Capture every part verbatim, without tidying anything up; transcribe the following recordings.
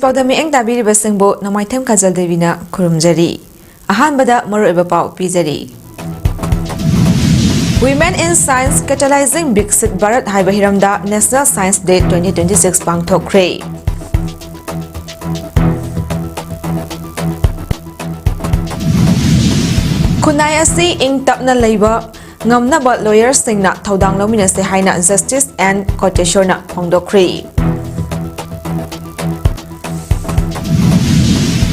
ꯄꯥꯎꯗ ꯃꯤꯠꯌꯦꯡ ꯇꯥꯕꯤꯔꯤꯕꯁꯤꯡꯕꯨ ꯅꯣꯡꯃꯥꯏꯊꯦꯝ ꯀꯥꯖꯜ ꯗꯦꯕꯤꯅ ꯈꯨꯔꯨꯝꯖꯔꯤ꯫ ꯑꯍꯥꯟꯕꯗ ꯃꯔꯨꯑꯣꯏꯕ ꯄꯥꯎ ꯄꯤꯖꯔꯤ꯫ Women in Science Catalyzing Viksit Bharat ꯍꯥꯏꯕ ꯍꯤꯔꯝꯗ National Science Day twenty twenty-six ꯄꯥꯡꯊꯣꯛꯈ꯭ꯔꯦ꯫ ꯈꯨꯟꯅꯥꯏ ꯑꯁꯤ ꯏꯪ ꯇꯞꯅ ꯂꯩꯕ ꯉꯝꯅꯕ ꯂꯣꯌꯔꯁꯤꯡꯅ ꯊꯧꯗꯥꯡ ꯂꯧꯃꯤꯟꯅꯁꯦ ꯍꯥꯏꯅ Justice N ꯀꯣꯇꯦꯁꯣꯔꯅ ꯐꯣꯡꯗꯣꯛꯈ꯭ꯔꯤ꯫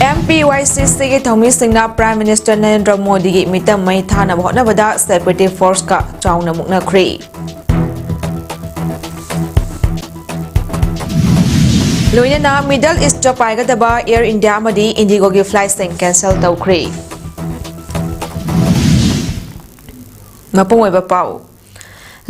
MPYCCꯒꯤ ꯊꯧꯃꯤꯁꯤꯡꯅ Prime Minister Narendra ꯃꯣꯗꯤꯒꯤ ꯃꯤꯇꯝ ꯃꯩ ꯊꯥꯅꯕ ꯍꯣꯠꯅꯕꯗ security forceꯀ ꯆꯥꯎꯅ ꯃꯨꯛꯅꯈ꯭ꯔꯤ꯫ ꯂꯣꯏꯅꯅ Middle Eastꯇ ꯄꯥꯏꯒꯗꯕ Air India ꯑꯃꯗꯤ IndiGoꯒꯤ flightꯁꯤꯡ cancel ꯇꯧꯈ꯭ꯔꯦ꯫ ꯃꯄꯨꯡ ꯑꯣꯏꯕ ꯄꯥꯎ꯫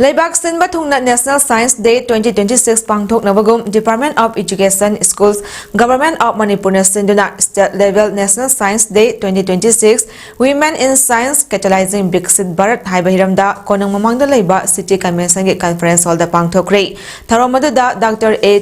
ꯂꯩꯕꯥꯛ ꯁꯤꯟꯕ ꯊꯨꯡꯅ National Science Day twenty twenty-six ꯄꯥꯡꯊꯣꯛꯅꯕꯒꯨꯝ Department of Education, Schools, Government of Manipurꯅ ꯁꯤꯟꯗꯨꯅ state level National Science Day twenty twenty-six Women in Science Catalyzing Viksit Bharat ꯍꯥꯏꯕ ꯍꯤꯔꯝꯗ ꯀꯣꯅꯨꯡ ꯃꯃꯥꯡꯗ ꯂꯩꯕ City Conventionꯒꯤ Conference Hallꯗ ꯄꯥꯡꯊꯣꯛꯈ꯭ꯔꯦ꯫ ꯊꯧꯔꯝ ꯑꯗꯨꯗ Doctor A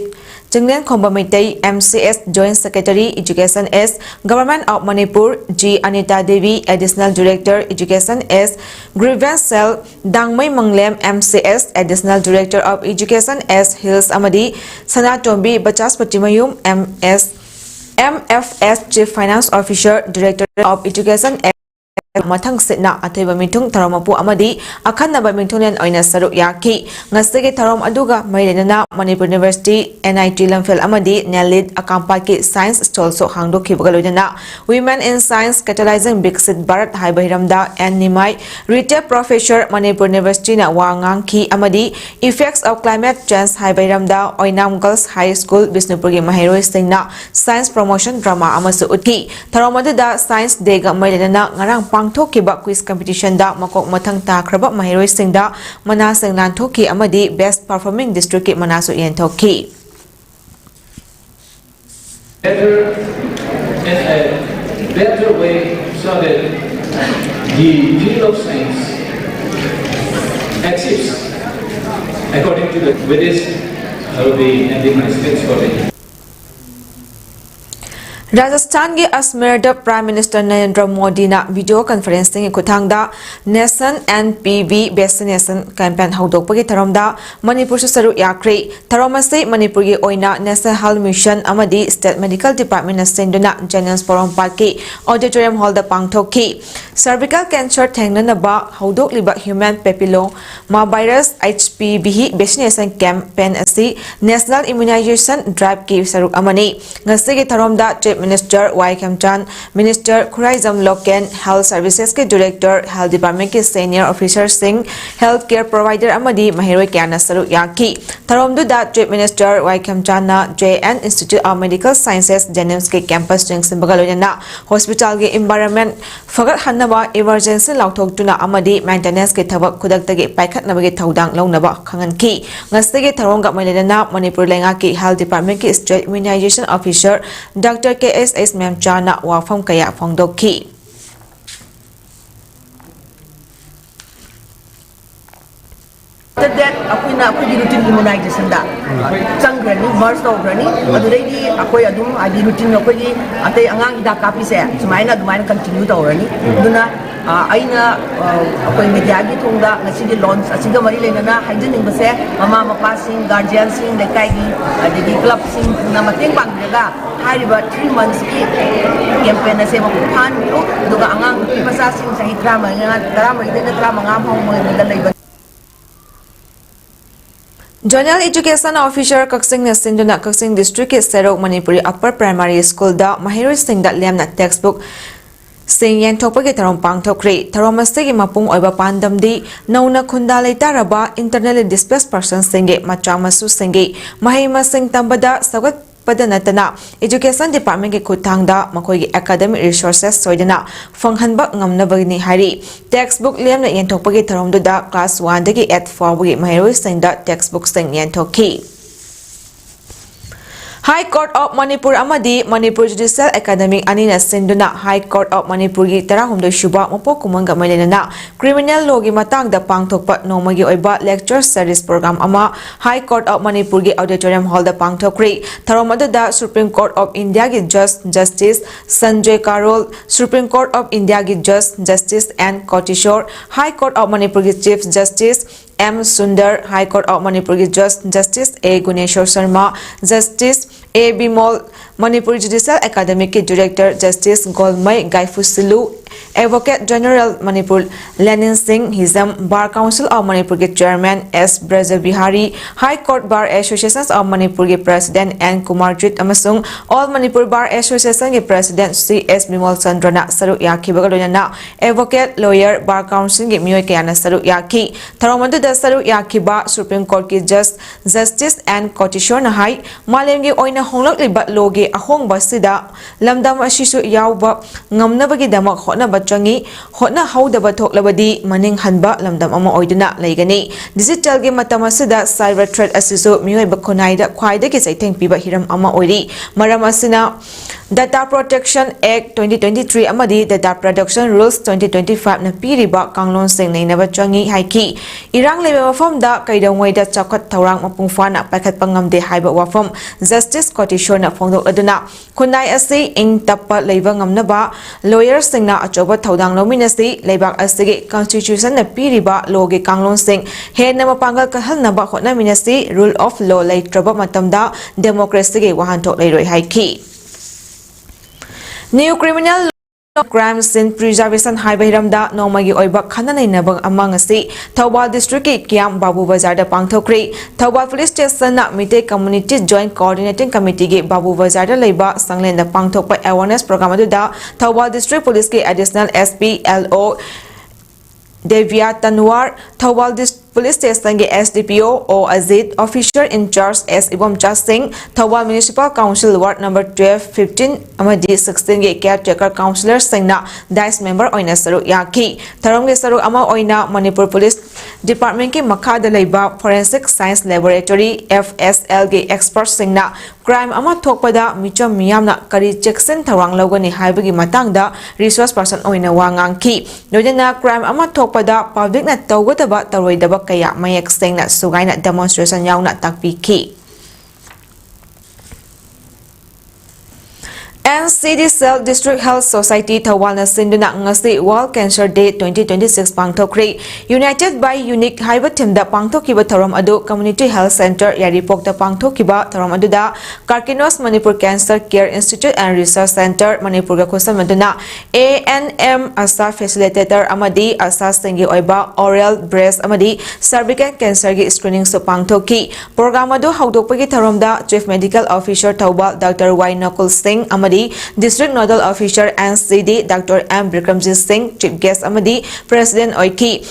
ꯆꯤꯡꯂꯦꯟꯈꯣꯝꯕ Meitei, MCS Joint Secretary, Education S, Government of Manipur, G Anita Devi, Additional Director, Education S, Grievance Cell, ꯗꯥꯡꯃꯩ ꯃꯪꯂꯦꯝ, MCS Additional Director of Education S Hills ꯑꯃꯗꯤ ꯁꯅꯥꯇꯣꯝꯕꯤ ꯕꯆꯥꯁꯄꯇꯤꯃꯌꯨꯝ, MS, MFS Chief Finance Officer, Director of Education S, ꯃꯊꯪ ꯁꯤꯠꯅ ꯑꯊꯣꯏꯕ ꯃꯤꯊꯨꯡ ꯊꯧꯔꯝ ꯃꯄꯨ ꯑꯃꯗꯤ ꯑꯈꯟꯅꯕ ꯃꯤꯊꯨꯡꯂꯦꯟ ꯑꯣꯏꯅ ꯁꯔꯨꯛ ꯌꯥꯈꯤ꯫ ꯉꯁꯤꯒꯤ ꯊꯧꯔꯝ ꯑꯗꯨꯒ ꯃꯔꯤ ꯂꯩꯅꯅ Manipur University, NIT ꯂꯝꯐꯦꯜ ꯑꯃꯗꯤ ꯅꯦꯂꯤꯠ ꯑꯀꯥꯝꯄꯥꯠꯀꯤ Science Stallꯁꯨ ꯍꯥꯡꯗꯣꯛꯈꯤꯕꯒ ꯂꯣꯏꯅꯅ Women in Science Catalyzing Viksit Bharat ꯍꯥꯏꯕ ꯍꯤꯔꯝꯗ N ꯅꯤꯃꯥꯏ, Retired Professor, Manipur Universityꯅ ꯋꯥ ꯉꯥꯡꯈꯤ ꯑꯃꯗꯤ Effects of Climate Change ꯍꯥꯏꯕ ꯍꯤꯔꯝꯗ ꯑꯣꯏꯅꯥꯝ Girls High School, ꯕꯤꯁꯅꯨꯄꯨꯔꯒꯤ ꯃꯍꯩꯔꯣꯏꯁꯤꯡꯅ Science Promotion Drama ꯑꯃꯁꯨ ꯎꯠꯈꯤ꯫ ꯊꯧꯔꯝ ꯑꯗꯨꯗ Science Dayꯒ ꯃꯔꯤ ꯂꯩꯅꯅ ꯉꯔꯥꯡ ꯄꯥꯡꯊꯣꯛꯈꯤꯕ Quiz Competitionꯗ ꯃꯀꯣꯛ ꯃꯊꯪ ꯇꯥꯈ꯭ꯔꯕ ꯃꯍꯩꯔꯣꯏꯁꯤꯡꯗ ꯃꯅꯥꯁꯤꯡ ꯂꯥꯟꯊꯣꯛꯈꯤ ꯑꯃꯗꯤ Best Performing Districtꯀꯤ ꯃꯅꯥꯁꯨ ꯌꯦꯟꯊꯣꯛꯈꯤ꯫ Better and a better way so that the field of science achieves according to the, with this, I will be ending my speech for the ꯔꯥꯖꯁꯊꯥꯟꯒꯤ ꯑꯖꯃꯦꯔꯗ Prime Minister ꯅꯔꯦꯟꯗ꯭ꯔ ꯃꯣꯗꯤꯅ video conferencingꯒꯤ ꯈꯨꯠꯊꯥꯡꯗ Nation N P V vaccination campaign ꯍꯧꯗꯣꯛꯄꯒꯤ ꯊꯧꯔꯝꯗ ꯃꯅꯤꯄꯨꯔꯁꯨ ꯁꯔꯨꯛ ꯌꯥꯈ꯭ꯔꯦ꯫ ꯊꯧꯔꯝ ꯑꯁꯤ ꯃꯅꯤꯄꯨꯔꯒꯤ ꯑꯣꯏꯅ National Health Mission ꯑꯃꯗꯤ State Medical Departmentꯅ ꯁꯤꯟꯗꯨꯅ Jennings ꯄꯣꯔꯣꯝꯄꯥꯠꯀꯤ auditorium hallꯗ ꯄꯥꯡꯊꯣꯛꯈꯤ꯫ Cervical cancer ꯊꯦꯡꯅꯅꯕ ꯍꯧꯗꯣꯛꯂꯤꯕ human papilloma virus H P V vaccination campaign ꯑꯁꯤ National Immunization Driveꯀꯤ ꯁꯔꯨꯛ ꯑꯃꯅꯤ꯫ ꯉꯁꯤꯒꯤ ꯊꯧꯔꯝꯗ Chief Minister Y Khemchand, Minister Khuraijam Loken, Health Servicesꯀꯤ Director, Health Departmentꯀꯤ senior officerꯁꯤꯡ, health care provider ꯑꯃꯗꯤ ꯃꯍꯩꯔꯣꯏ ꯀꯌꯥꯅ ꯁꯔꯨꯛ ꯌꯥꯈꯤ꯫ ꯊꯧꯔꯝꯗꯨꯗ Chief Minister Y ꯈꯦꯝꯆꯥꯟꯅ J N Institute of Medical Sciences, Jennings campus ꯌꯦꯡꯁꯤꯟꯕꯒ ꯂꯣꯏꯅꯅ hospitalꯒꯤ environment ꯐꯒꯠꯍꯟꯅꯕ emergency ꯂꯥꯎꯊꯣꯛꯇꯨꯅ ꯑꯃꯗꯤ maintenanceꯀꯤ ꯊꯕꯛ ꯈꯨꯗꯛꯇꯒꯤ ꯄꯥꯏꯈꯠꯅꯕꯒꯤ ꯊꯧꯗꯥꯡ ꯂꯧꯅꯕ ꯈꯪꯍꯟꯈꯤ꯫ ꯉꯁꯤꯒꯤ ꯊꯧꯔꯝꯒ ꯃꯔꯤ ꯂꯩꯅꯅ ꯃꯅꯤꯄꯨꯔ ꯂꯩꯉꯥꯛꯀꯤ Health Departmentꯀꯤ State Immunization Officer Doctor K S S ꯃꯦꯝꯆꯥꯅ ꯋꯥꯐꯝ ꯀꯌꯥ ꯐꯣꯡꯗꯣꯛꯈꯤ꯫ After that ꯑꯩꯈꯣꯏꯅ ꯑꯩꯈꯣꯏꯒꯤ routine immunizationꯗ ꯆꯪꯈ꯭ꯔꯅꯤ, merge ꯇꯧꯈ꯭ꯔꯅꯤ꯫ ꯑꯗꯨꯗꯩꯗꯤ ꯑꯩꯈꯣꯏ ꯑꯗꯨꯝ ꯍꯥꯏꯗꯤ routine ꯑꯩꯈꯣꯏꯒꯤ ꯑꯇꯩ ꯑꯉꯥꯡ ꯍꯤꯗꯥꯛ ꯀꯥꯞꯄꯤꯁꯦ ꯁꯨꯃꯥꯏꯅ ꯑꯗꯨꯃꯥꯏꯅ continue ꯇꯧꯔꯅꯤ꯫ ꯑꯗꯨꯅ ꯑ, ꯑꯩꯅ ꯑ, ꯑꯩꯈꯣꯏ mediaꯒꯤ ꯊꯣꯡꯗ ꯉꯁꯤꯒꯤ launch ꯑꯁꯤꯒ ꯃꯔꯤ ꯂꯩꯅꯅ ꯍꯥꯏꯖꯅꯤꯡꯕꯁꯦ, ꯃꯃꯥ ꯃꯄꯥꯁꯤꯡ, guardianꯁꯤꯡ, ꯂꯩꯀꯥꯏꯒꯤ ꯑꯗꯒꯤ clubꯁꯤꯡꯅ ꯃꯇꯦꯡ ꯄꯥꯡꯕꯤꯔꯒ ꯍꯥꯏꯔꯤꯕ three monthsꯀꯤ campaign ꯑꯁꯦ ꯃꯄꯨꯡ ꯐꯥꯍꯟꯕꯤꯌꯨ꯫ ꯑꯗꯨꯒ ꯑꯉꯥꯡ ꯅꯨꯄꯤ ꯃꯆꯥꯁꯤꯡ ꯆꯍꯤ ꯇꯔꯥꯃꯉꯥ, ꯇꯔꯥꯃꯔꯤꯗꯒꯤꯅ ꯇꯔꯥꯃꯉꯥ ꯐꯥꯎꯕ ꯃꯅꯨꯡꯗ ꯂꯩꯕ Zonal Education Officer ꯀꯛꯆꯤꯡꯅ ꯁꯤꯟꯗꯨꯅ ꯀꯛꯆꯤꯡ districtꯀꯤ ꯁꯦꯔꯧ ꯃꯅꯤꯄꯨꯔꯤ upper primary schoolꯗ ꯃꯍꯩꯔꯣꯏꯁꯤꯡꯗ ꯂꯦꯝꯅ textbookꯁꯤꯡ ꯌꯦꯟꯊꯣꯛꯄꯒꯤ ꯊꯧꯔꯝ ꯄꯥꯡꯊꯣꯛꯈ꯭ꯔꯦ꯫ ꯊꯧꯔꯝ ꯑꯁꯤꯒꯤ ꯃꯄꯨꯡ ꯑꯣꯏꯕ ꯄꯥꯟꯗꯝꯗꯤ ꯅꯧꯅ ꯈꯨꯟꯗꯥ ꯂꯩꯇꯥꯔꯕ internally displaced personꯁꯤꯡꯒꯤ ꯃꯆꯥ ꯃꯁꯨꯁꯤꯡꯒꯤ ꯃꯍꯩ ꯃꯁꯤꯡ ꯇꯝꯕꯗ ꯁꯧꯒꯠꯄꯗ ꯅꯠꯇꯅ Education Departmentꯀꯤ ꯈꯨꯠꯊꯥꯡꯗ ꯃꯈꯣꯏꯒꯤ academic resources ꯁꯣꯏꯗꯅ ꯐꯪꯍꯟꯕ ꯉꯝꯅꯕꯅꯤ ꯍꯥꯏꯔꯤ꯫ Textbook ꯂꯦꯝꯅ ꯌꯦꯟꯊꯣꯛꯄꯒꯤ ꯊꯧꯔꯝꯗꯨꯗ class oneꯗꯒꯤ eight ꯐꯥꯎꯕꯒꯤ ꯃꯍꯩꯔꯣꯏꯁꯤꯡꯗ textbookꯁꯤꯡ ꯌꯦꯟꯊꯣꯛꯈꯤ꯫ High Court of Manipur ꯑꯃꯗꯤ Manipur Judicial Academy ꯑꯅꯤꯅ ꯁꯤꯟꯗꯨꯅ High Court of Manipurꯒꯤ ꯇꯔꯥꯍꯨꯝꯗꯣꯏ ꯁꯨꯕ ꯃꯄꯣꯛ ꯀꯨꯝꯑꯣꯟꯒ ꯃꯔꯤ ꯂꯩꯅꯅ criminal lawꯒꯤ ꯃꯇꯥꯡꯗ ꯄꯥꯡꯊꯣꯛꯄ ꯅꯣꯡꯃꯒꯤ ꯑꯣꯏꯕ lecture series program ꯑꯃ High Court of Manipurꯒꯤ auditorium hallꯗ ꯄꯥꯡꯊꯣꯛꯈ꯭ꯔꯤ꯫ ꯊꯧꯔꯝ ꯑꯗꯨꯗ Supreme Court of Indiaꯒꯤ Judge Justice Sanjoy Karol, Supreme Court of Indiaꯒꯤ Judge Justice N Kotishore, High Court of Manipurꯒꯤ Chief Justice M Sundar, High Court of Manipurꯒꯤ Judge Justice A Guneshwar Sharma, Justice A Bimol, Manipur Judicial Academyꯒꯤ Director Justice Golmai Gaifusilu, Advocate General Manipur Lenin Singh Hijam, Bar Council of Manipurꯒꯤ Chairman S Brajabihari, High Court Bar Association of Manipurꯒꯤ President N Kumarjit ꯑꯃꯁꯨꯡ All Manipur Bar Associationꯒꯤ President C S Bimol Chandraꯅ ꯁꯔꯨꯛ ꯌꯥꯈꯤꯕꯒ ꯂꯣꯏꯅꯅ advocate, lawyer, Bar Councilꯒꯤ ꯃꯤꯑꯣꯏ ꯀꯌꯥꯅ ꯁꯔꯨꯛ ꯌꯥꯈꯤ꯫ ꯊꯧꯔꯝ ꯑꯗꯨꯗ ꯁꯔꯨꯛ ꯌꯥꯈꯤꯕ Supreme Courtꯀꯤ Judge Justice N Kotishoreꯅ ꯍꯥꯏ, ꯃꯥꯂꯦꯝꯒꯤ ꯑꯣꯏꯅ ꯍꯣꯡꯂꯛꯂꯤꯕ lawꯒꯤ ꯑꯍꯣꯡꯕ ꯑꯁꯤꯗ ꯂꯝꯗꯝ ꯑꯁꯤꯁꯨ ꯌꯥꯎꯕ ꯉꯝꯅꯕꯒꯤꯗꯃꯛ ꯍꯣꯠꯅꯕ ꯆꯪꯏ꯫ ꯍꯣꯠꯅꯍꯧꯗꯕ ꯊꯣꯛꯂꯕꯗꯤ ꯃꯅꯤꯡ ꯍꯟꯕ ꯂꯝꯗꯝ ꯑꯃ ꯑꯣꯏꯗꯨꯅ ꯂꯩꯒꯅꯤ꯫ Digitalꯒꯤ ꯃꯇꯝ ꯑꯁꯤꯗ cyber threat ꯑꯁꯤꯁꯨ ꯃꯤꯑꯣꯏꯕ ꯈꯨꯟꯅꯥꯏꯗ ꯈ꯭ꯋꯥꯏꯗꯒꯤ ꯆꯩꯊꯦꯡ ꯄꯤꯕ ꯍꯤꯔꯝ ꯑꯃ ꯑꯣꯏꯔꯤ꯫ ꯃꯔꯝ ꯑꯁꯤꯅ Data Protection Act twenty twenty-three ꯑꯃꯗꯤ Data Protection Rules twenty twenty-fiveꯅ ꯄꯤꯔꯤꯕ ꯀꯥꯡꯂꯣꯟꯁꯤꯡ ꯅꯩꯅꯕ ꯆꯪꯏ ꯍꯥꯏꯈꯤ꯫ ꯏꯔꯥꯡ ꯂꯩꯕ ꯃꯐꯝꯗ ꯀꯩꯗꯧꯉꯩꯗ ꯆꯥꯎꯈꯠ ꯊꯧꯔꯥꯡ ꯃꯄꯨꯡ ꯐꯥꯅ ꯄꯥꯏꯈꯠꯄ ꯉꯝꯗꯦ ꯍꯥꯏꯕ ꯋꯥꯐꯝ Justice Kotishoreꯅ ꯐꯣꯡꯗꯣꯛꯂꯗꯨꯅ ꯈꯨꯟꯅꯥꯏ ꯑꯁꯤ ꯏꯪ ꯇꯞꯄ ꯂꯩꯕ ꯉꯝꯅꯕ lawyerꯁꯤꯡꯅ ꯑꯆꯧꯕ ꯊꯧꯗꯥꯡ ꯂꯧꯃꯤꯟꯅꯁꯤ꯫ ꯂꯩꯕꯥꯛ ꯑꯁꯤꯒꯤ Constitutionꯅ ꯄꯤꯔꯤꯕ lawꯒꯤ ꯀꯥꯡꯂꯣꯟꯁꯤꯡ ꯍꯦꯟꯅ ꯃꯄꯥꯡꯒꯜ ꯀꯜꯍꯟꯅꯕ ꯍꯣꯠꯅꯃꯤꯟꯅꯁꯤ꯫ Rule of law ꯂꯩꯇ꯭ꯔꯕ ꯃꯇꯝꯗ democracyꯒꯤ ꯋꯥꯍꯟꯊꯣꯛ ꯂꯩꯔꯣꯏ ꯍꯥꯏꯈꯤ꯫ New criminal law, crime scene preservation ꯍꯥꯏꯕ ꯍꯤꯔꯝꯗ ꯅꯣꯡꯃꯒꯤ ꯑꯣꯏꯕ ꯈꯟꯅ ꯅꯩꯅꯕ ꯑꯃ ꯉꯁꯤ ꯊꯧꯕꯥꯜ districtꯀꯤ ꯀꯤꯌꯥꯝ ꯕꯥꯕꯨ ꯕꯖꯥꯔꯗ ꯄꯥꯡꯊꯣꯛꯈ꯭ꯔꯤ꯫ Thoubal Police Stationꯅ Meitei Community Joint Coordinating Committeeꯒꯤ ꯕꯥꯕꯨ ꯕꯖꯥꯔꯗ ꯂꯩꯕ ꯁꯪꯂꯦꯟꯗ ꯄꯥꯡꯊꯣꯛꯄ awareness program ꯑꯗꯨꯗ Thoubal District Policeꯀꯤ Additional S P L O ꯗꯦꯕꯤꯌꯥ ꯇꯟꯋꯥꯔ, Thoubal Dis-, Police Stationꯒꯤ S D P O O Ajit, Officer in Charge S Ibomcha ꯁꯤꯡ, Thoubal Municipal Council Ward number twelve, fifteen ꯑꯃꯗꯤ sixteenꯒꯤ caretaker councillorꯁꯤꯡꯅ dais member ꯑꯣꯏꯅ ꯁꯔꯨꯛ ꯌꯥꯈꯤ꯫ ꯊꯧꯔꯝꯒꯤ ꯁꯔꯨꯛ ꯑꯃ ꯑꯣꯏꯅ ꯃꯅꯤꯄꯨꯔ Police Departmentꯀꯤ ꯃꯈꯥꯗ ꯂꯩꯕ Forensic Science Laboratory, F S L ꯒꯤ expertꯁꯤꯡꯅ crime ꯑꯃ ꯊꯣꯛꯄꯗ ꯃꯤꯆꯝ ꯃꯤꯌꯥꯝꯅ ꯀꯔꯤ ꯆꯦꯛꯁꯤꯟ ꯊꯧꯔꯥꯡ ꯂꯧꯒꯅꯤ ꯍꯥꯏꯕꯒꯤ ꯃꯇꯥꯡꯗ resource person ꯑꯣꯏꯅ ꯋꯥ ꯉꯥꯡꯈꯤ꯫ ꯂꯣꯏꯅꯅ crime ꯑꯃ ꯊꯣꯛꯄꯗ publicꯅ ꯇꯧꯒꯗꯕ ꯇꯧꯔꯣꯏꯗꯕ ꯀꯌꯥ ꯃꯌꯦꯛ ꯁꯦꯡꯅ ꯁꯨꯒꯥꯏꯅ demonstration ꯌꯥꯎꯅ ꯇꯥꯛꯄꯤꯈꯤ꯫ N C D Cell District Health Society ꯊꯧꯕꯥꯜꯅ ꯁꯤꯟꯗꯨꯅ ꯉꯁꯤ World Cancer Day twenty twenty-six ꯄꯥꯡꯊꯣꯛꯈ꯭ꯔꯦ꯫ United by Unique ꯍꯥꯏꯕ themeꯗ ꯄꯥꯡꯊꯣꯛꯈꯤꯕ ꯊꯧꯔꯝ ꯑꯗꯨ Community Health Centre ꯌꯥꯏꯔꯤꯄꯣꯛꯇ ꯄꯥꯡꯊꯣꯛꯈꯤꯕ ꯊꯧꯔꯝ ꯑꯗꯨꯗ Karkinos Manipur Cancer Care Institute and Research Centre ꯃꯅꯤꯄꯨꯔꯒ ꯈꯨꯠꯁꯝꯅꯗꯨꯅ A N M, ASHA facilitator ꯑꯃꯗꯤ ASHAꯁꯤꯡꯒꯤ ꯑꯣꯏꯕ oral, breast ꯑꯃꯗꯤ cervical cancerꯒꯤ screeningꯁꯨ ꯄꯥꯡꯊꯣꯛꯈꯤ꯫ Program ꯑꯗꯨ ꯍꯧꯗꯣꯛꯄꯒꯤ ꯊꯧꯔꯝꯗ Chief Medical Officer Thoubal Doctor Y ꯅꯀꯨꯜ ꯁꯤꯡ ꯑꯃꯗꯤ District Nodal Officer N C D Doctor M Bikramjit ꯁꯤꯡ Chief Guest ꯑꯃꯗꯤ President ꯑꯣꯏꯈꯤ꯫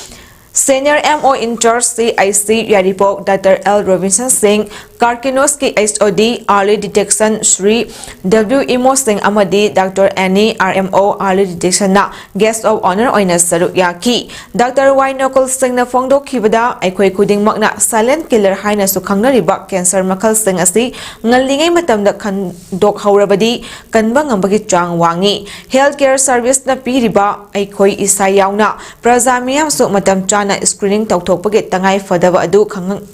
Senior M O in charge C I C Yairipok Doctor L Robinson ꯁꯤꯡ, Karkinosꯀꯤ H O D Early Detection Shri W Imo ꯁꯤꯡ ꯑꯃꯗꯤ Doctor Annie, R M O Early Detectionꯅ Guest of Honour ꯑꯣꯏꯅ ꯁꯔꯨꯛ ꯌꯥꯈꯤ꯫ Doctor Y ꯅꯀꯨꯜ ꯁꯤꯡꯅ ꯐꯣꯡꯗꯣꯛꯈꯤꯕꯗ, ꯑꯩꯈꯣꯏ ꯈꯨꯗꯤꯡꯃꯛꯅ silent killer ꯍꯥꯏꯅꯁꯨ ꯈꯪꯅꯔꯤꯕ cancer ꯃꯈꯜꯁꯤꯡ ꯑꯁꯤ ꯉꯜꯂꯤꯉꯩ ꯃꯇꯝꯗ ꯈꯪꯗꯣꯛꯍꯧꯔꯕꯗꯤ ꯀꯟꯕ ꯉꯝꯕꯒꯤ ꯆꯥꯡ ꯋꯥꯡꯉꯤ꯫ Health care serviceꯅ ꯄꯤꯔꯤꯕ ꯑꯩꯈꯣꯏ ꯏꯁꯥ ꯌꯥꯎꯅ ꯄ꯭ꯔꯖꯥ ꯃꯤꯌꯥꯝꯁꯨ ꯃꯇꯝ ꯆꯥꯅ screening ꯇꯧꯊꯣꯛꯄꯒꯤ ꯇꯉꯥꯏ ꯐꯗꯕ ꯑꯗꯨ ꯈꯪ-,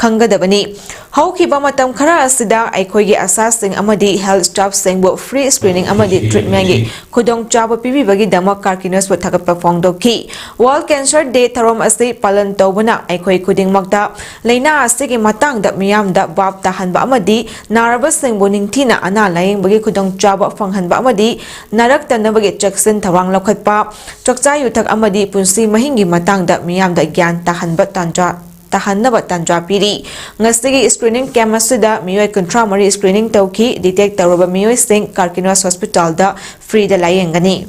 ꯈꯪꯒꯗꯕꯅꯤ꯫ ꯍꯧꯈꯤꯕ ꯃꯇꯝ ꯈꯔ ꯑꯁꯤꯗ ꯑꯩꯈꯣꯏꯒꯤ ASHAꯁꯤꯡ ꯑꯃꯗꯤ health staffꯁꯤꯡꯕꯨ free screening ꯑꯃꯗꯤ treatmentꯀꯤ ꯈꯨꯗꯣꯡꯆꯥꯕ ꯄꯤꯕꯤꯕꯒꯤꯗꯃꯛ Karkinosꯄꯨ ꯊꯥꯒꯠꯄ ꯐꯣꯡꯗꯣꯛꯈꯤ꯫ World Cancer Day ꯊꯧꯔꯝ ꯑꯁꯤ ꯄꯥꯂꯟ ꯇꯧꯕꯅ ꯑꯩꯈꯣꯏ ꯈꯨꯗꯤꯡꯃꯛꯇ ꯂꯩꯅꯥ ꯑꯁꯤꯒꯤ ꯃꯇꯥꯡꯗ ꯃꯤꯌꯥꯝꯗ ꯚꯥꯞ ꯇꯥꯍꯟꯕ ꯑꯃꯗꯤ ꯅꯥꯔꯕꯁꯤꯡꯕꯨ ꯅꯤꯡꯊꯤꯅ ꯑꯅꯥ ꯂꯥꯌꯦꯡꯕꯒꯤ ꯈꯨꯗꯣꯡꯆꯥꯕ ꯐꯪꯍꯟꯕ ꯑꯃꯗꯤ ꯅꯥꯔꯛꯇꯅꯕꯒꯤ ꯆꯦꯛꯁꯤꯟ ꯊꯧꯔꯥꯡ ꯂꯧꯈꯠꯄ, ꯆꯥꯛꯆꯥ ꯌꯨꯊꯛ ꯑꯃꯗꯤ ꯄꯨꯟꯁꯤ ꯃꯍꯤꯡꯒꯤ ꯃꯇꯥꯡꯗ ꯃꯤꯌꯥꯝꯗ ꯒ꯭ꯌꯥꯟ ꯇꯥꯍꯟꯕ ꯇꯥꯟꯖꯥ ꯇꯥꯍꯟꯅꯕ ꯇꯥꯟꯖꯥ ꯄꯤꯔꯤ꯫ ꯉꯁꯤꯒꯤ screening camp ꯑꯁꯤꯗ ꯃꯤꯑꯣꯏ ꯀꯨꯟꯊ꯭ꯔꯥ ꯃꯔꯤ screening ꯇꯧꯈꯤ꯫ Detect ꯇꯧꯔꯕ ꯃꯤꯑꯣꯏꯁꯤꯡ Karkinos Hospitalꯗ freeꯗ ꯂꯥꯌꯦꯡꯒꯅꯤ꯫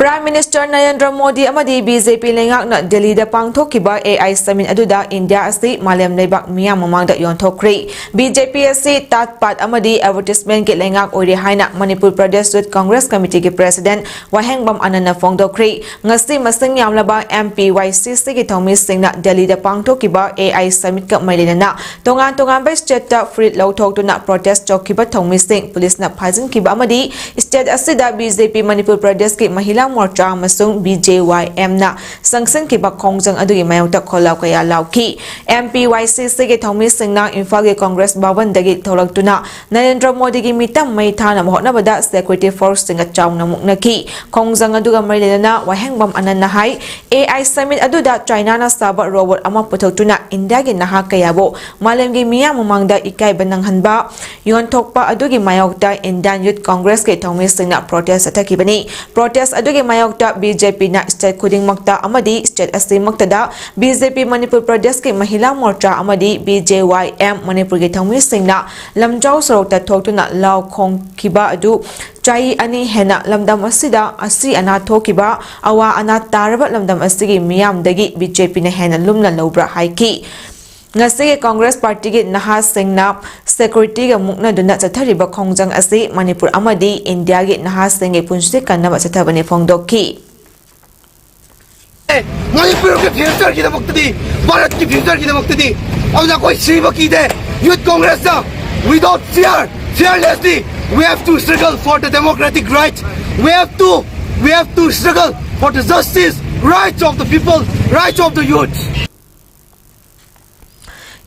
Prime Minister Narendra Modi ꯑꯃꯗꯤ B J P ꯂꯩꯉꯥꯛꯅ ꯗꯦꯜꯂꯤꯗ ꯄꯥꯡꯊꯣꯛꯈꯤꯕ A I Summit ꯑꯗꯨꯗ ꯏꯟꯗꯤꯌꯥ ꯑꯁꯤ ꯃꯥꯂꯦꯝ ꯂꯩꯕꯥꯛ ꯃꯤꯌꯥꯝ ꯃꯃꯥꯡꯗ ꯌꯣꯟꯊꯣꯛꯈ꯭ꯔꯦ꯫ B J P ꯑꯁꯤ ꯇꯥꯠ ꯄꯥꯠ ꯑꯃꯗꯤ advertisement ꯀꯤ ꯂꯩꯉꯥꯛ ꯑꯣꯏꯔꯦ ꯍꯥꯏꯅ ꯃꯅꯤꯄꯨꯔ ꯄ꯭ꯔꯗꯦꯁ ꯌꯨꯠ ꯀꯪꯒ꯭ꯔꯦꯁ ꯀꯃꯤꯇꯤꯒꯤ ꯄ꯭ꯔꯦꯁꯤꯗꯦꯟꯠ ꯋꯥꯍꯦꯡꯕꯝ ꯑꯥꯅꯟꯗꯅ ꯐꯣꯡꯗꯣꯛꯈ꯭ꯔꯦ꯫ ꯉꯁꯤ ꯃꯁꯤꯡ ꯌꯥꯝꯂꯕ M P Y C C ꯒꯤ ꯊꯧꯃꯤꯁꯤꯡꯅ ꯗꯦꯜꯂꯤꯗ ꯄꯥꯡꯊꯣꯛꯈꯤꯕ A I Summit ꯀ ꯃꯔꯤ ꯂꯩꯅꯅ ꯇꯣꯉꯥꯟ ꯇꯣꯉꯥꯟꯕ state ꯇ ꯐꯨꯔꯤꯠ ꯂꯧꯊꯣꯛꯇꯨꯅ protest ꯇꯧꯈꯤꯕ ꯊꯧꯃꯤꯁꯤꯡ ꯄꯨꯂꯤꯁꯅ ꯐꯥꯖꯤꯟꯈꯤꯕ ꯑꯃꯗꯤ state ꯑꯁꯤꯗ B J P ꯃꯅꯤꯄꯨꯔ ꯄ꯭ꯔꯗꯦꯁꯀꯤ ꯃꯍꯤꯂꯥ ꯃꯣꯔꯆꯥ ꯑꯃꯁꯨꯡ B J Y M ꯅ ꯆꯪꯁꯤꯟꯈꯤꯕ ꯈꯣꯡꯖꯪ ꯑꯗꯨꯒꯤ ꯃꯥꯌꯣꯛꯇ ꯈꯣꯜꯂꯥꯎ ꯀꯌꯥ ꯂꯥꯎꯈꯤ꯫ M P Y C C ꯒꯤ ꯊꯧꯃꯤꯁꯤꯡꯅ ꯏꯝꯐꯥꯜꯒꯤ ꯀꯪꯒ꯭ꯔꯦꯁ ꯚꯕꯟꯗꯒꯤ ꯊꯣꯛꯂꯛꯇꯨꯅ ꯅꯔꯦꯟꯗ꯭ꯔ ꯃꯣꯗꯤꯒꯤ ꯃꯤꯇꯝ ꯃꯩ ꯊꯥꯅꯕ ꯍꯣꯠꯅꯕꯗ security force ꯁꯤꯡꯒ ꯆꯥꯎꯅ ꯃꯨꯛꯅꯈꯤ꯫ ꯈꯣꯡꯖꯪ ꯑꯗꯨꯒ ꯃꯔꯤ ꯂꯩꯅꯅ ꯋꯥꯍꯦꯡꯕꯝ ꯑꯥꯅꯟꯗꯅ ꯍꯥꯏ, A I Summit ꯑꯗꯨꯗ ꯆꯥꯏꯅꯥꯅ ꯁꯥꯕ robot ꯑꯃ ꯄꯨꯊꯣꯛꯇꯨꯅ ꯏꯟꯗꯤꯌꯥꯒꯤ ꯅꯍꯥ ꯀꯌꯥꯕꯨ ꯃꯥꯂꯦꯝꯒꯤ ꯃꯤꯌꯥꯝ ꯃꯃꯥꯡꯗ ꯏꯀꯥꯏꯕ ꯅꯪꯍꯟꯕ ꯌꯣꯟꯊꯣꯛꯄ ꯑꯗꯨꯒꯤ ꯃꯥꯌꯣꯛꯇ Indian Youth Congress ꯀꯤ ꯊꯧꯃꯤꯁꯤꯡꯅ protest ꯆꯠꯊꯈꯤꯕꯅꯤ꯫ Protest ꯑꯗꯨꯒꯤ ꯃꯥꯌꯣꯛꯇ B J P ꯅ state ꯈꯨꯗꯤꯡꯃꯛꯇ ꯑꯃꯗꯤ state ꯑꯁꯤꯃꯛꯇꯗ B J P Manipur ꯄ꯭ꯔꯗꯦꯁꯀꯤ ꯃꯍꯤꯂꯥ ꯃꯣꯔꯆꯥ ꯑꯃꯗꯤ B J Y M ꯃꯅꯤꯄꯨꯔꯒꯤ ꯊꯧꯃꯤꯁꯤꯡꯅ ꯂꯝꯖꯥꯎ ꯁꯣꯔꯣꯛꯇ ꯊꯣꯛꯇꯨꯅ ꯂꯥꯎ ꯈꯣꯡꯈꯤꯕ ꯑꯗꯨ ꯆꯍꯤ ꯑꯅꯤ ꯍꯦꯟꯅ ꯂꯝꯗꯝ ꯑꯁꯤꯗ ꯑꯁꯤ ꯑꯅꯥ ꯊꯣꯛꯈꯤꯕ, ꯑꯋꯥ ꯑꯅꯥ ꯇꯥꯔꯕ ꯂꯝꯗꯝ ꯑꯁꯤꯒꯤ ꯃꯤꯌꯥꯝꯗꯒꯤ B J P ꯅ ꯍꯦꯟꯅ ꯂꯨꯝꯅ ꯂꯧꯕ꯭ꯔꯥ ꯍꯥꯏꯈꯤ꯫ ꯉꯁꯤꯒꯤ ꯀꯪꯒ꯭ꯔꯦꯁ ꯄꯥꯔꯇꯤꯒꯤ ꯅꯍꯥꯁꯤꯡꯅ security ꯒ ꯃꯨꯛꯅꯗꯨꯅ ꯆꯠꯊꯔꯤꯕ ꯈꯣꯡꯖꯪ ꯑꯁꯤ ꯃꯅꯤꯄꯨꯔ ꯑꯃꯗꯤ ꯏꯟꯗꯤꯌꯥꯒꯤ ꯅꯍꯥꯁꯤꯡꯒꯤ ꯄꯨꯟꯁꯤ ꯀꯟꯅꯕ ꯆꯠꯊꯕꯅꯤ ꯐꯣꯡꯗꯣꯛꯈꯤ꯫ ꯃꯅꯤꯄꯨꯔꯒꯤ future ꯒꯤꯗꯃꯛꯇꯗꯤ, ꯚꯥꯔꯠꯀꯤ future ꯒꯤꯗꯃꯛꯇꯗꯤ ꯑꯗꯨꯅ ꯑꯩꯈꯣꯏ ꯁꯤꯕ ꯀꯤꯗꯦ꯫ Youth Congress ꯅ without fear, fearlessly, we have to struggle for the democratic right. We have to, we have to struggle for the justice, rights of the people, rights of the youth.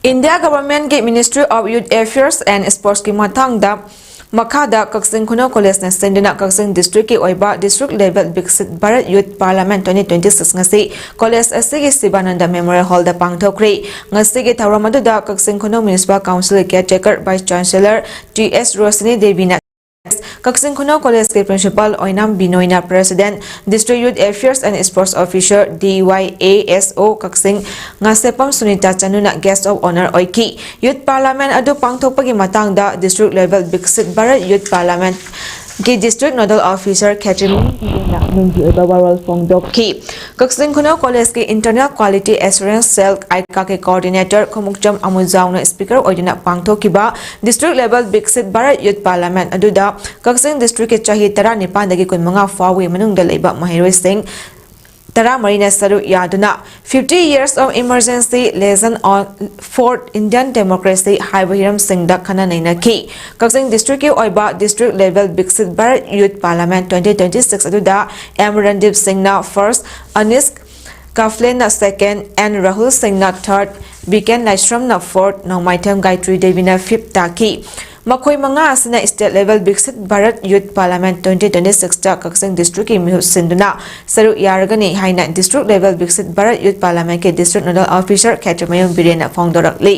India Government ꯀꯤ Ministry of Youth Affairs and Sports ꯀꯤ ꯃꯊꯥꯡꯗ ꯃꯈꯥꯗ ꯀꯛꯆꯤꯡ ꯈꯨꯅꯧ ꯀꯣꯂꯦꯖꯅ ꯁꯤꯟꯗꯨꯅ ꯀꯛꯆꯤꯡ district ꯀꯤ ꯑꯣꯏꯕ district level Viksit Bharat Youth Parliament twenty twenty-six ꯉꯁꯤ college ꯑꯁꯤꯒꯤ Sivananda Memorial Hall ꯗ ꯄꯥꯡꯊꯣꯛꯈ꯭ꯔꯦ꯫ ꯉꯁꯤꯒꯤ ꯊꯧꯔꯝ ꯑꯗꯨꯗ ꯀꯛꯆꯤꯡ ꯈꯨꯅꯧ Municipal Council ꯒꯤ caretaker Vice Chancellor T S Rosini Devi ꯅ ꯀꯛꯆꯤꯡ ꯈꯨꯅꯧ ꯀꯣꯂꯦꯖꯀꯤ Principal Oinam ꯕꯤꯅꯣꯏꯅ President, District Youth Affairs and Sports Officer, D Y A S O Kakching Ngasheppam Sunita ꯆꯅꯨꯅ Guest of Honour ꯑꯣꯏꯈꯤ꯫ Youth Parliament ꯑꯗꯨ ꯄꯥꯡꯊꯣꯛꯄꯒꯤ ꯃꯇꯥꯡꯗ district level Viksit Bharat Youth Parliament ꯀꯤ District Nodal Officer ꯈꯦꯇ꯭ꯔꯤꯃꯌꯨꯝ ꯕꯤꯔꯦꯟꯅ ꯅꯨꯡꯒꯤ ꯑꯣꯏꯕ ꯋꯥꯔꯣꯜ ꯐꯣꯡꯗꯣꯛꯈꯤ꯫ ꯀꯛꯆꯤꯡ ꯈꯨꯅꯧ ꯀꯣꯂꯦꯖꯀꯤ Internal Quality Assurance Cell, ꯑꯥꯏꯀꯥꯒꯤ Coordinator ꯈꯣꯡꯎꯞꯆꯝ ꯑꯃꯨꯖꯥꯎꯅ speaker ꯑꯣꯏꯗꯨꯅ ꯄꯥꯡꯊꯣꯛꯈꯤꯕ District Level Viksit Bharat Youth Parliament ꯑꯗꯨꯗ ꯀꯛꯆꯤꯡ districtꯀꯤ ꯆꯍꯤ ꯇꯔꯥꯅꯤꯄꯥꯟꯗꯒꯤ ꯀꯨꯟꯃꯉꯥ ꯐꯥꯎꯕꯒꯤ ꯃꯅꯨꯡꯗ ꯂꯩꯕ ꯃꯍꯩꯔꯣꯏꯁꯤꯡ ꯇꯔꯥꯃꯔꯤꯅ ꯁꯔꯨꯛ ꯌꯥꯗꯨꯅ Fifty Years of Emergency, Lesson on Fourth Indian Democracy ꯍꯥꯏꯕ ꯍꯤꯔꯝꯁꯤꯡꯗ ꯈꯟꯅ ꯅꯩꯅꯈꯤ꯫ ꯀꯛꯆꯤꯡ districtꯀꯤ ꯑꯣꯏꯕ District Level Viksit Bharat Youth Parliament twenty twenty-six ꯑꯗꯨꯗ M ꯔꯟꯗꯤꯞ ꯁꯤꯡꯅ first, ꯑꯅꯤꯁ ꯀꯥꯐꯂꯦꯟꯅ second, N ꯔꯥꯍꯨꯜ ꯁꯤꯡꯅ third, ꯕꯤꯀꯦꯟ ꯂꯥꯏꯁ꯭ꯔꯝꯅ fourth, ꯅꯣꯡꯃꯥꯏꯊꯦꯝ ꯒꯥꯌꯇ꯭ꯔꯤ ꯗꯦꯕꯤꯅ fifth ꯇꯥꯈꯤ꯫ ꯃꯈꯣꯏ ꯃꯉꯥ ꯑꯁꯤꯅ State Level Viksit Bharat Youth Parliament twenty twenty-sixꯇ ꯀꯛꯆꯤꯡ districtꯀꯤ ꯃꯤꯍꯨꯠ ꯁꯤꯟꯗꯨꯅ ꯁꯔꯨꯛ ꯌꯥꯔꯒꯅꯤ ꯍꯥꯏꯅ District Level Viksit Bharat Youth Parliamentꯀꯤ District Nodal Officer ꯈꯦꯇ꯭ꯔꯤꯃꯌꯨꯝ ꯕꯤꯔꯦꯟꯅ ꯐꯣꯡꯗꯣꯔꯛꯂꯤ꯫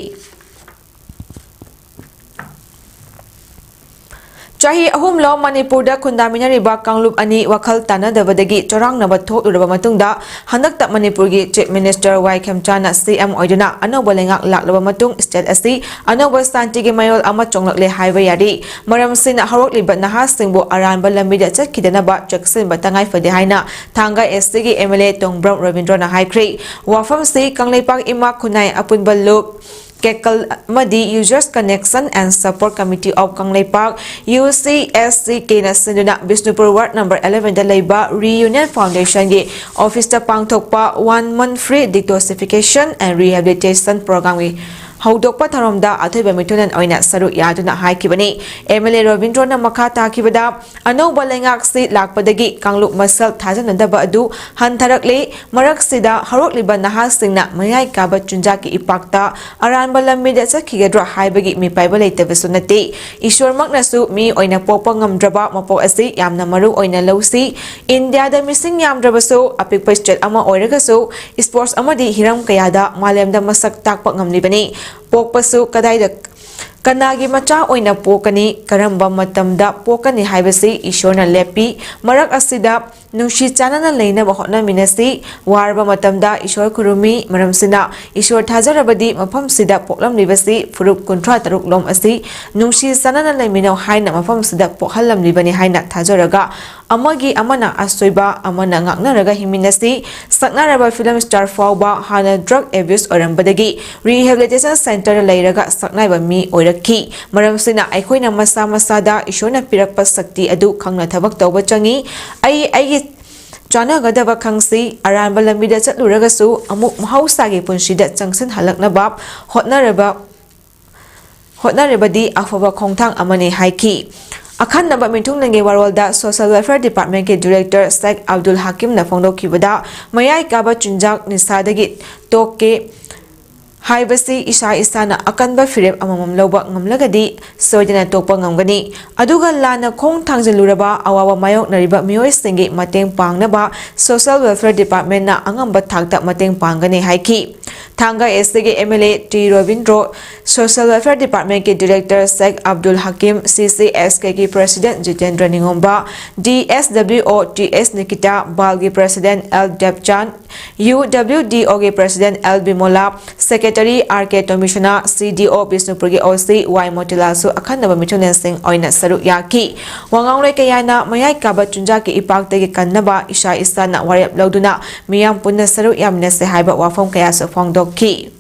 ꯆꯍꯤ ꯑꯍꯨꯝꯂꯣꯝ ꯃꯅꯤꯄꯨꯔꯗ ꯈꯨꯟꯗꯥꯃꯤꯟꯅꯔꯤꯕ ꯀꯥꯡꯂꯨꯞ ꯑꯅꯤ ꯋꯥꯈꯜ ꯇꯥꯅꯗꯕꯗꯒꯤ ꯆꯔꯥꯡꯅꯕ ꯊꯣꯛꯂꯨꯔꯕ ꯃꯇꯨꯡꯗ, ꯍꯟꯗꯛꯇ ꯃꯅꯤꯄꯨꯔꯒꯤ Chief Minister ꯋꯥꯏ ꯈꯦꯝꯆꯥꯅ C M ꯑꯣꯏꯗꯨꯅ ꯑꯅꯧꯕ ꯂꯩꯉꯥꯛ ꯂꯥꯛꯂꯕ ꯃꯇꯨꯡ, state ꯑꯁꯤ ꯑꯅꯧꯕ ꯁꯥꯟꯇꯤꯒꯤ ꯃꯌꯣꯜ ꯑꯃ ꯆꯣꯡꯂꯛꯂꯦ ꯍꯥꯏꯕ ꯌꯥꯔꯤ꯫ ꯃꯔꯝꯁꯤꯅ ꯍꯧꯔꯛꯂꯤꯕ ꯅꯍꯥꯁꯤꯡꯕꯨ ꯑꯔꯥꯟꯕ ꯂꯝꯕꯤꯗ ꯆꯠꯈꯤꯗꯅꯕ ꯆꯦꯛꯁꯤꯟꯕ ꯇꯉꯥꯏ ꯐꯗꯦ ꯍꯥꯏꯅ ꯊꯥꯡꯒ S Cꯒꯤ M L A ꯇꯣꯡꯕ꯭ꯔꯝ ꯔꯕꯤꯟꯗ꯭ꯔꯣꯅ ꯍꯥꯏꯈ꯭ꯔꯦ꯫ ꯋꯥꯐꯝꯁꯤ ꯀꯪꯂꯩꯄꯥꯛ ꯏꯃꯥ ꯈꯨꯟꯅꯥꯏ ꯑꯄꯨꯟꯕ ꯂꯨꯞ ꯀꯦꯀꯜ ꯑꯃꯗꯤ Users Connection and Support Committee of Kangleipak, U C S C Kꯅ ꯁꯤꯟꯗꯨꯅ ꯕꯤꯁꯅꯨꯄꯨꯔ ward number elevenꯗ ꯂꯩꯕ Reunion Foundationꯒꯤ officeꯇ ꯄꯥꯡꯊꯣꯛꯄ one month free detoxification and rehabilitation programꯒꯤ ꯍꯧꯗꯣꯛꯄ ꯊꯧꯔꯝꯗ ꯑꯊꯣꯏꯕ ꯃꯤꯊꯨꯅꯟ ꯑꯣꯏꯅ ꯁꯔꯨꯛ ꯌꯥꯗꯨꯅ ꯍꯥꯏꯈꯤꯕꯅꯤ꯫ M L A ꯔꯕꯤꯟꯗ꯭ꯔꯣꯅ ꯃꯈꯥ ꯇꯥꯈꯤꯕꯗ, ꯑꯅꯧꯕ ꯂꯩꯉꯥꯛꯁꯤ ꯂꯥꯛꯄꯗꯒꯤ ꯀꯥꯡꯂꯨꯞ ꯃꯁꯦꯜ ꯊꯥꯖꯅꯗꯕ ꯑꯗꯨ ꯍꯟꯊꯔꯛꯂꯦ꯫ ꯃꯔꯛꯁꯤꯗ ꯍꯧꯔꯛꯂꯤꯕ ꯅꯍꯥꯁꯤꯡꯅ ꯃꯌꯥꯏ ꯀꯥꯕ ꯆꯤꯟꯖꯥꯛꯀꯤ ꯏꯄꯥꯛꯇ ꯑꯔꯥꯟꯕ ꯂꯝꯕꯤꯗ ꯆꯠꯈꯤꯒꯗ꯭ꯔꯥ ꯍꯥꯏꯕꯒꯤ ꯃꯤꯄꯥꯏꯕ ꯂꯩꯇꯕꯁꯨ ꯅꯠꯇꯦ꯫ ꯏꯁꯣꯔꯃꯛꯅꯁꯨ ꯃꯤ ꯑꯣꯏꯅ ꯄꯣꯛꯄ ꯉꯝꯗ꯭ꯔꯕ ꯃꯄꯣꯛ ꯑꯁꯤ ꯌꯥꯝꯅ ꯃꯔꯨ ꯑꯣꯏꯅ ꯂꯧꯁꯤ꯫ ꯏꯟꯗꯤꯌꯥꯗ ꯃꯤꯁꯤꯡ ꯌꯥꯝꯗ꯭ꯔꯕꯁꯨ, ꯑꯄꯤꯛꯄ state ꯑꯃ ꯑꯣꯏꯔꯒꯁꯨ, sports ꯑꯃꯗꯤ ꯍꯤꯔꯝ ꯀꯌꯥꯗ ꯃꯥꯂꯦꯝꯗ ꯃꯁꯛ ꯇꯥꯛꯄ ꯉꯝꯂꯤꯕꯅꯤ꯫ ꯄꯣꯛꯄꯁꯨ ꯀꯗꯥꯏꯗ, ꯀꯅꯥꯒꯤ ꯃꯆꯥ ꯑꯣꯏꯅ ꯄꯣꯛꯀꯅꯤ, ꯀꯔꯝꯕ ꯃꯇꯝꯗ ꯄꯣꯛꯀꯅꯤ ꯍꯥꯏꯕꯁꯤ ꯏꯁꯣꯔꯅ ꯂꯦꯞꯄꯤ꯫ ꯃꯔꯛ ꯑꯁꯤꯗ ꯅꯨꯡꯁꯤ ꯆꯥꯟꯅꯅ ꯂꯩꯅꯕ ꯍꯣꯠꯅꯃꯤꯟꯅꯁꯤ꯫ ꯋꯥꯔꯕ ꯃꯇꯝꯗ ꯏꯁꯣꯔ ꯈꯨꯔꯨꯝꯃꯤ, ꯃꯔꯝꯁꯤꯅ ꯏꯁꯣꯔ ꯊꯥꯖꯔꯕꯗꯤ ꯃꯐꯝꯁꯤꯗ ꯄꯣꯛꯂꯝꯂꯤꯕꯁꯤ ꯐꯨꯔꯨꯞ ꯀꯨꯟꯊ꯭ꯔꯥ ꯇꯔꯨꯛ ꯂꯣꯝ ꯑꯁꯤ ꯅꯨꯡꯁꯤ ꯆꯥꯟꯅꯅ ꯂꯩꯃꯤꯟꯅꯧ ꯍꯥꯏꯅ ꯃꯐꯝꯁꯤꯗ ꯄꯣꯛꯍꯜꯂꯝꯂꯤꯕꯅꯤ ꯍꯥꯏꯅ ꯊꯥꯖꯔꯒ, ꯑꯃꯒꯤ ꯑꯃꯅ ꯑꯁꯣꯏꯕ ꯑꯃꯅ ꯉꯥꯛꯅꯔꯒ ꯍꯤꯡꯃꯤꯟꯅꯁꯤ꯫ ꯁꯛꯅꯔꯕ ꯐꯤꯂꯝ ꯁ꯭ꯇꯥꯔ ꯐꯥꯎꯕ ꯍꯥꯟꯅ ꯗ꯭ꯔꯒ ꯑꯦꯕ꯭ꯌꯨꯁ ꯑꯣꯏꯔꯝꯕꯗꯒꯤ ꯔꯤꯍꯦꯕꯤꯂꯤꯇꯦꯁꯟ ꯁꯦꯟꯇꯔꯗ ꯂꯩꯔꯒ ꯁꯛꯅꯥꯏꯕ ꯃꯤ ꯑꯣꯏꯔꯛꯈꯤ꯫ ꯃꯔꯝꯁꯤꯅ ꯑꯩꯈꯣꯏꯅ ꯃꯁꯥ ꯃꯁꯥꯗ ꯏꯁꯣꯔꯅ ꯄꯤꯔꯛꯄ ꯁꯛꯇꯤ ꯑꯗꯨ ꯈꯪꯅ ꯊꯕꯛ ꯇꯧꯕ ꯆꯪꯏ꯫ ꯑꯩ ꯑꯩꯒꯤ ꯆꯥꯟꯅꯒꯗꯕ ꯈꯪꯁꯤ꯫ ꯑꯔꯥꯟꯕ ꯂꯝꯕꯤꯗ ꯆꯠꯂꯨꯔꯒꯁꯨ ꯑꯃꯨꯛ ꯃꯍꯧꯁꯥꯒꯤ ꯄꯨꯟꯁꯤꯗ ꯆꯪꯁꯤꯟꯍꯜꯂꯛꯅꯕ ꯍꯣꯠꯅꯔꯕ ꯍꯣꯠꯅꯔꯕꯗꯤ ꯑꯐꯕ ꯈꯣꯡꯊꯥꯡ ꯑꯃꯅꯤ ꯍꯥꯏꯈꯤ꯫ ꯑꯈꯟꯅꯕ ꯃꯤꯊꯨꯡꯂꯦꯟꯒꯤ ꯋꯥꯔꯣꯜꯗ ꯁꯣꯁꯤꯌꯦꯜ ꯋꯦꯜꯐꯤꯌꯔ ꯗꯤꯄꯥꯔꯠꯃꯦꯟꯠꯀꯤ ꯗꯤꯔꯦꯛꯇꯔ ꯁꯦꯛ ꯑꯕꯗꯨꯜ ꯍꯥꯀꯤꯝꯅ ꯐꯣꯡꯗꯣꯛꯈꯤꯕꯗ, ꯃꯌꯥꯏ ꯀꯥꯕ ꯆꯤꯟꯖꯥꯛ ꯅꯤꯁꯥꯗꯒꯤ ꯇꯣꯛꯀꯦ ꯍꯥꯏꯕꯁꯤ ꯏꯁꯥ ꯏꯁꯥꯅ ꯑꯀꯟꯕ ꯐꯤꯔꯦꯞ ꯑꯃꯃꯝ ꯂꯧꯕ ꯉꯝꯂꯒꯗꯤ ꯁꯣꯏꯗꯅ ꯇꯣꯛꯄ ꯉꯝꯒꯅꯤ꯫ ꯑꯗꯨꯒ ꯂꯥꯟꯅ ꯈꯣꯡ ꯊꯥꯡꯖꯤꯜꯂꯨꯔꯕ ꯑꯋꯥꯕ ꯃꯥꯌꯣꯛꯅꯔꯤꯕ ꯃꯤꯑꯣꯏꯁꯤꯡꯒꯤ ꯃꯇꯦꯡ ꯄꯥꯡꯅꯕ ꯁꯣꯁꯤꯌꯦꯜ ꯋꯦꯜꯐꯤꯌꯔ ꯗꯤꯄꯥꯔꯠꯃꯦꯟꯠꯅ ꯑꯉꯝꯕ ꯊꯥꯛꯇ ꯃꯇꯦꯡ ꯄꯥꯡꯒꯅꯤ ꯍꯥꯏꯈꯤ꯫ ꯊꯥꯡꯒ ꯑꯦꯁ ꯇꯤꯒꯤ M L A T Robindro, social welfare ꯗꯤꯄꯥꯔꯠꯃꯦꯟꯠꯀꯤ director Sheikh Abdul Hakim, C C S ꯀꯦꯒꯤ president Jitendra Ningomba, D S W O T S Nikita, ꯕꯥꯜꯒꯤ president L Debchand, U W D ꯑꯣꯒꯤ president L Bimola, secretary R K Tomisana, C D ꯑꯣ ꯕꯤꯁꯅꯨꯄꯨꯔꯒꯤ ꯑꯣ ꯁꯤ ꯋꯥꯏ ꯃꯣꯇꯤꯂꯥꯜꯁꯨ ꯑꯈꯟꯅꯕ ꯃꯤꯊꯨꯡꯂꯦꯟꯁꯤꯡ ꯑꯣꯏꯅ ꯁꯔꯨꯛ ꯌꯥꯈꯤ꯫ ꯋꯥ ꯉꯥꯡꯂꯣꯏ ꯀꯌꯥꯅ ꯃꯌꯥꯏ ꯀꯥꯕ ꯆꯤꯟꯖꯥꯛꯀꯤ ꯏꯄꯥꯛꯇꯒꯤ ꯀꯟꯅꯕ ꯏꯁꯥ ꯏꯁꯥꯅ ꯋꯥꯔꯦꯞ ꯂꯧꯗꯨꯅ ꯃꯤꯌꯥꯝ ꯄꯨꯟꯅ ꯁꯔꯨꯛ ꯌꯥꯃꯤꯟꯅꯁꯦ ꯍꯥꯏꯕ ꯋꯥꯐꯝ ꯀꯌꯥꯁꯨ ꯐꯣꯡꯗꯣꯛꯈꯤ꯫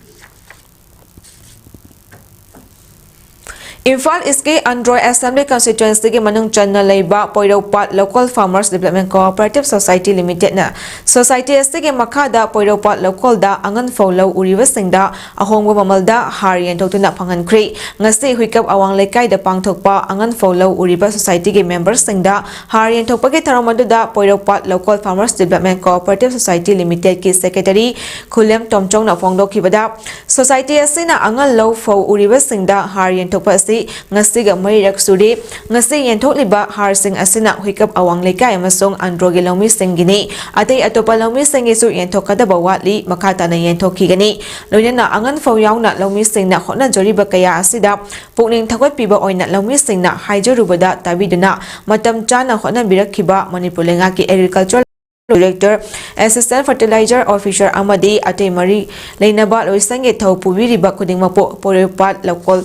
ꯏꯝꯐꯥꯜ ꯏꯁ꯭ꯠꯀꯤ ꯑꯟꯗ꯭ꯔꯣ ꯑꯦꯁꯦꯝꯕ꯭ꯂꯤ ꯀꯟꯁꯇꯤꯇ꯭ꯋꯦꯟꯁꯤꯒꯤ ꯃꯅꯨꯡ ꯆꯟꯅ ꯂꯩꯕ Poiroupat Loukol farmers development cooperative society ꯂꯤꯃꯤꯇꯦꯗꯅ ꯁꯣꯁꯥꯏꯇꯤ ꯑꯁꯤꯒꯤ ꯃꯈꯥꯗ ꯄꯣꯏꯔꯧꯄꯥꯠ ꯂꯧꯀꯣꯜꯗ ꯑꯉꯟꯐꯧ ꯂꯧ ꯎꯔꯤꯕꯁꯤꯡꯗ ꯑꯍꯣꯡꯕ ꯃꯃꯜꯗ ꯍꯥꯔ ꯌꯦꯟꯊꯣꯛꯇꯨꯅ ꯐꯪꯍꯟꯈ꯭ꯔꯦ꯫ ꯉꯁꯤ ꯍꯨꯏꯀꯞ ꯑꯋꯥꯡ ꯂꯩꯀꯥꯏꯗ ꯄꯥꯡꯊꯣꯛꯄ ꯑꯉꯟꯐꯧ ꯂꯧ ꯎꯔꯤꯕ ꯁꯣꯁꯥꯏꯇꯤꯒꯤ ꯃꯦꯝꯕꯔꯁꯤꯡꯗ ꯍꯥꯔ ꯌꯦꯟꯊꯣꯛꯄꯒꯤ ꯊꯧꯔꯝ ꯑꯗꯨꯗ Poiroupat Loukol farmers development cooperative society ꯂꯤꯃꯤꯇꯦꯗꯀꯤ ꯁꯦꯀ꯭ꯔꯦꯇꯔꯤ ꯈꯨꯂꯦꯝ ꯇꯣꯝꯆꯧꯅ ꯐꯣꯡꯗꯣꯛꯈꯤꯕꯗ, ꯁꯣꯁꯥꯏꯇꯤ ꯑꯁꯤꯅ ꯑꯉꯟ ꯂꯧ ꯐꯧ ꯎꯔꯤꯕꯁꯤꯡꯗ ꯍꯥꯔ ꯌꯦꯟꯊꯣꯛꯄ ꯑꯁꯤ ꯉꯁꯤꯒ ꯃꯔꯤꯔꯛ ꯁꯨꯔꯦ꯫ ꯉꯁꯤ ꯌꯦꯟꯊꯣꯛꯂꯤꯕ ꯍꯥꯔꯁꯤꯡ ꯑꯁꯤꯅ ꯍꯨꯏꯀꯞ ꯑꯋꯥꯡ ꯂꯩꯀꯥꯏ ꯑꯃꯁꯨꯡ ꯑꯟꯗ꯭ꯔꯣꯒꯤ ꯂꯧꯃꯤꯁꯤꯡꯒꯤꯅꯤ꯫ ꯑꯇꯩ ꯑꯇꯣꯞꯄ ꯂꯧꯃꯤꯁꯤꯡꯒꯤꯁꯨ ꯌꯦꯟꯊꯣꯛꯀꯗꯕ ꯋꯥꯠꯂꯤ꯫ ꯃꯈꯥ ꯇꯥꯅ ꯌꯦꯟꯊꯣꯛꯈꯤꯒꯅꯤ꯫ ꯂꯣꯏꯅꯅ ꯑꯉꯟꯐꯥꯎ ꯌꯥꯎꯅ ꯂꯧꯃꯤꯁꯤꯡꯅ ꯍꯣꯠꯅꯖꯔꯤꯕ ꯀꯌꯥ ꯑꯁꯤꯗ ꯄꯨꯛꯅꯤꯡ ꯊꯧꯒꯠꯄꯤꯕ ꯑꯣꯏꯅ ꯂꯧꯃꯤꯁꯤꯡꯅ ꯍꯥꯏꯖꯔꯨꯕꯗ ꯇꯥꯕꯤꯗꯨꯅ ꯃꯇꯝ ꯆꯥꯅ ꯍꯣꯠꯅꯕꯤꯔꯛꯈꯤꯕ ꯃꯅꯤꯄꯨꯔ ꯂꯩꯉꯥꯛꯀꯤ Agriculture Director, Assistant Fertilizer Officer ꯑꯃꯗꯤ ꯑꯇꯩ ꯃꯔꯤ ꯂꯩꯅꯕ ꯂꯣꯏꯁꯪꯒꯤ ꯊꯧ ꯄꯨꯕꯤꯔꯤꯕ ꯈꯨꯗꯤꯡꯃꯛꯄꯨ ꯄꯣꯔꯣꯝꯄꯥꯠ ꯂꯧꯀꯣꯜ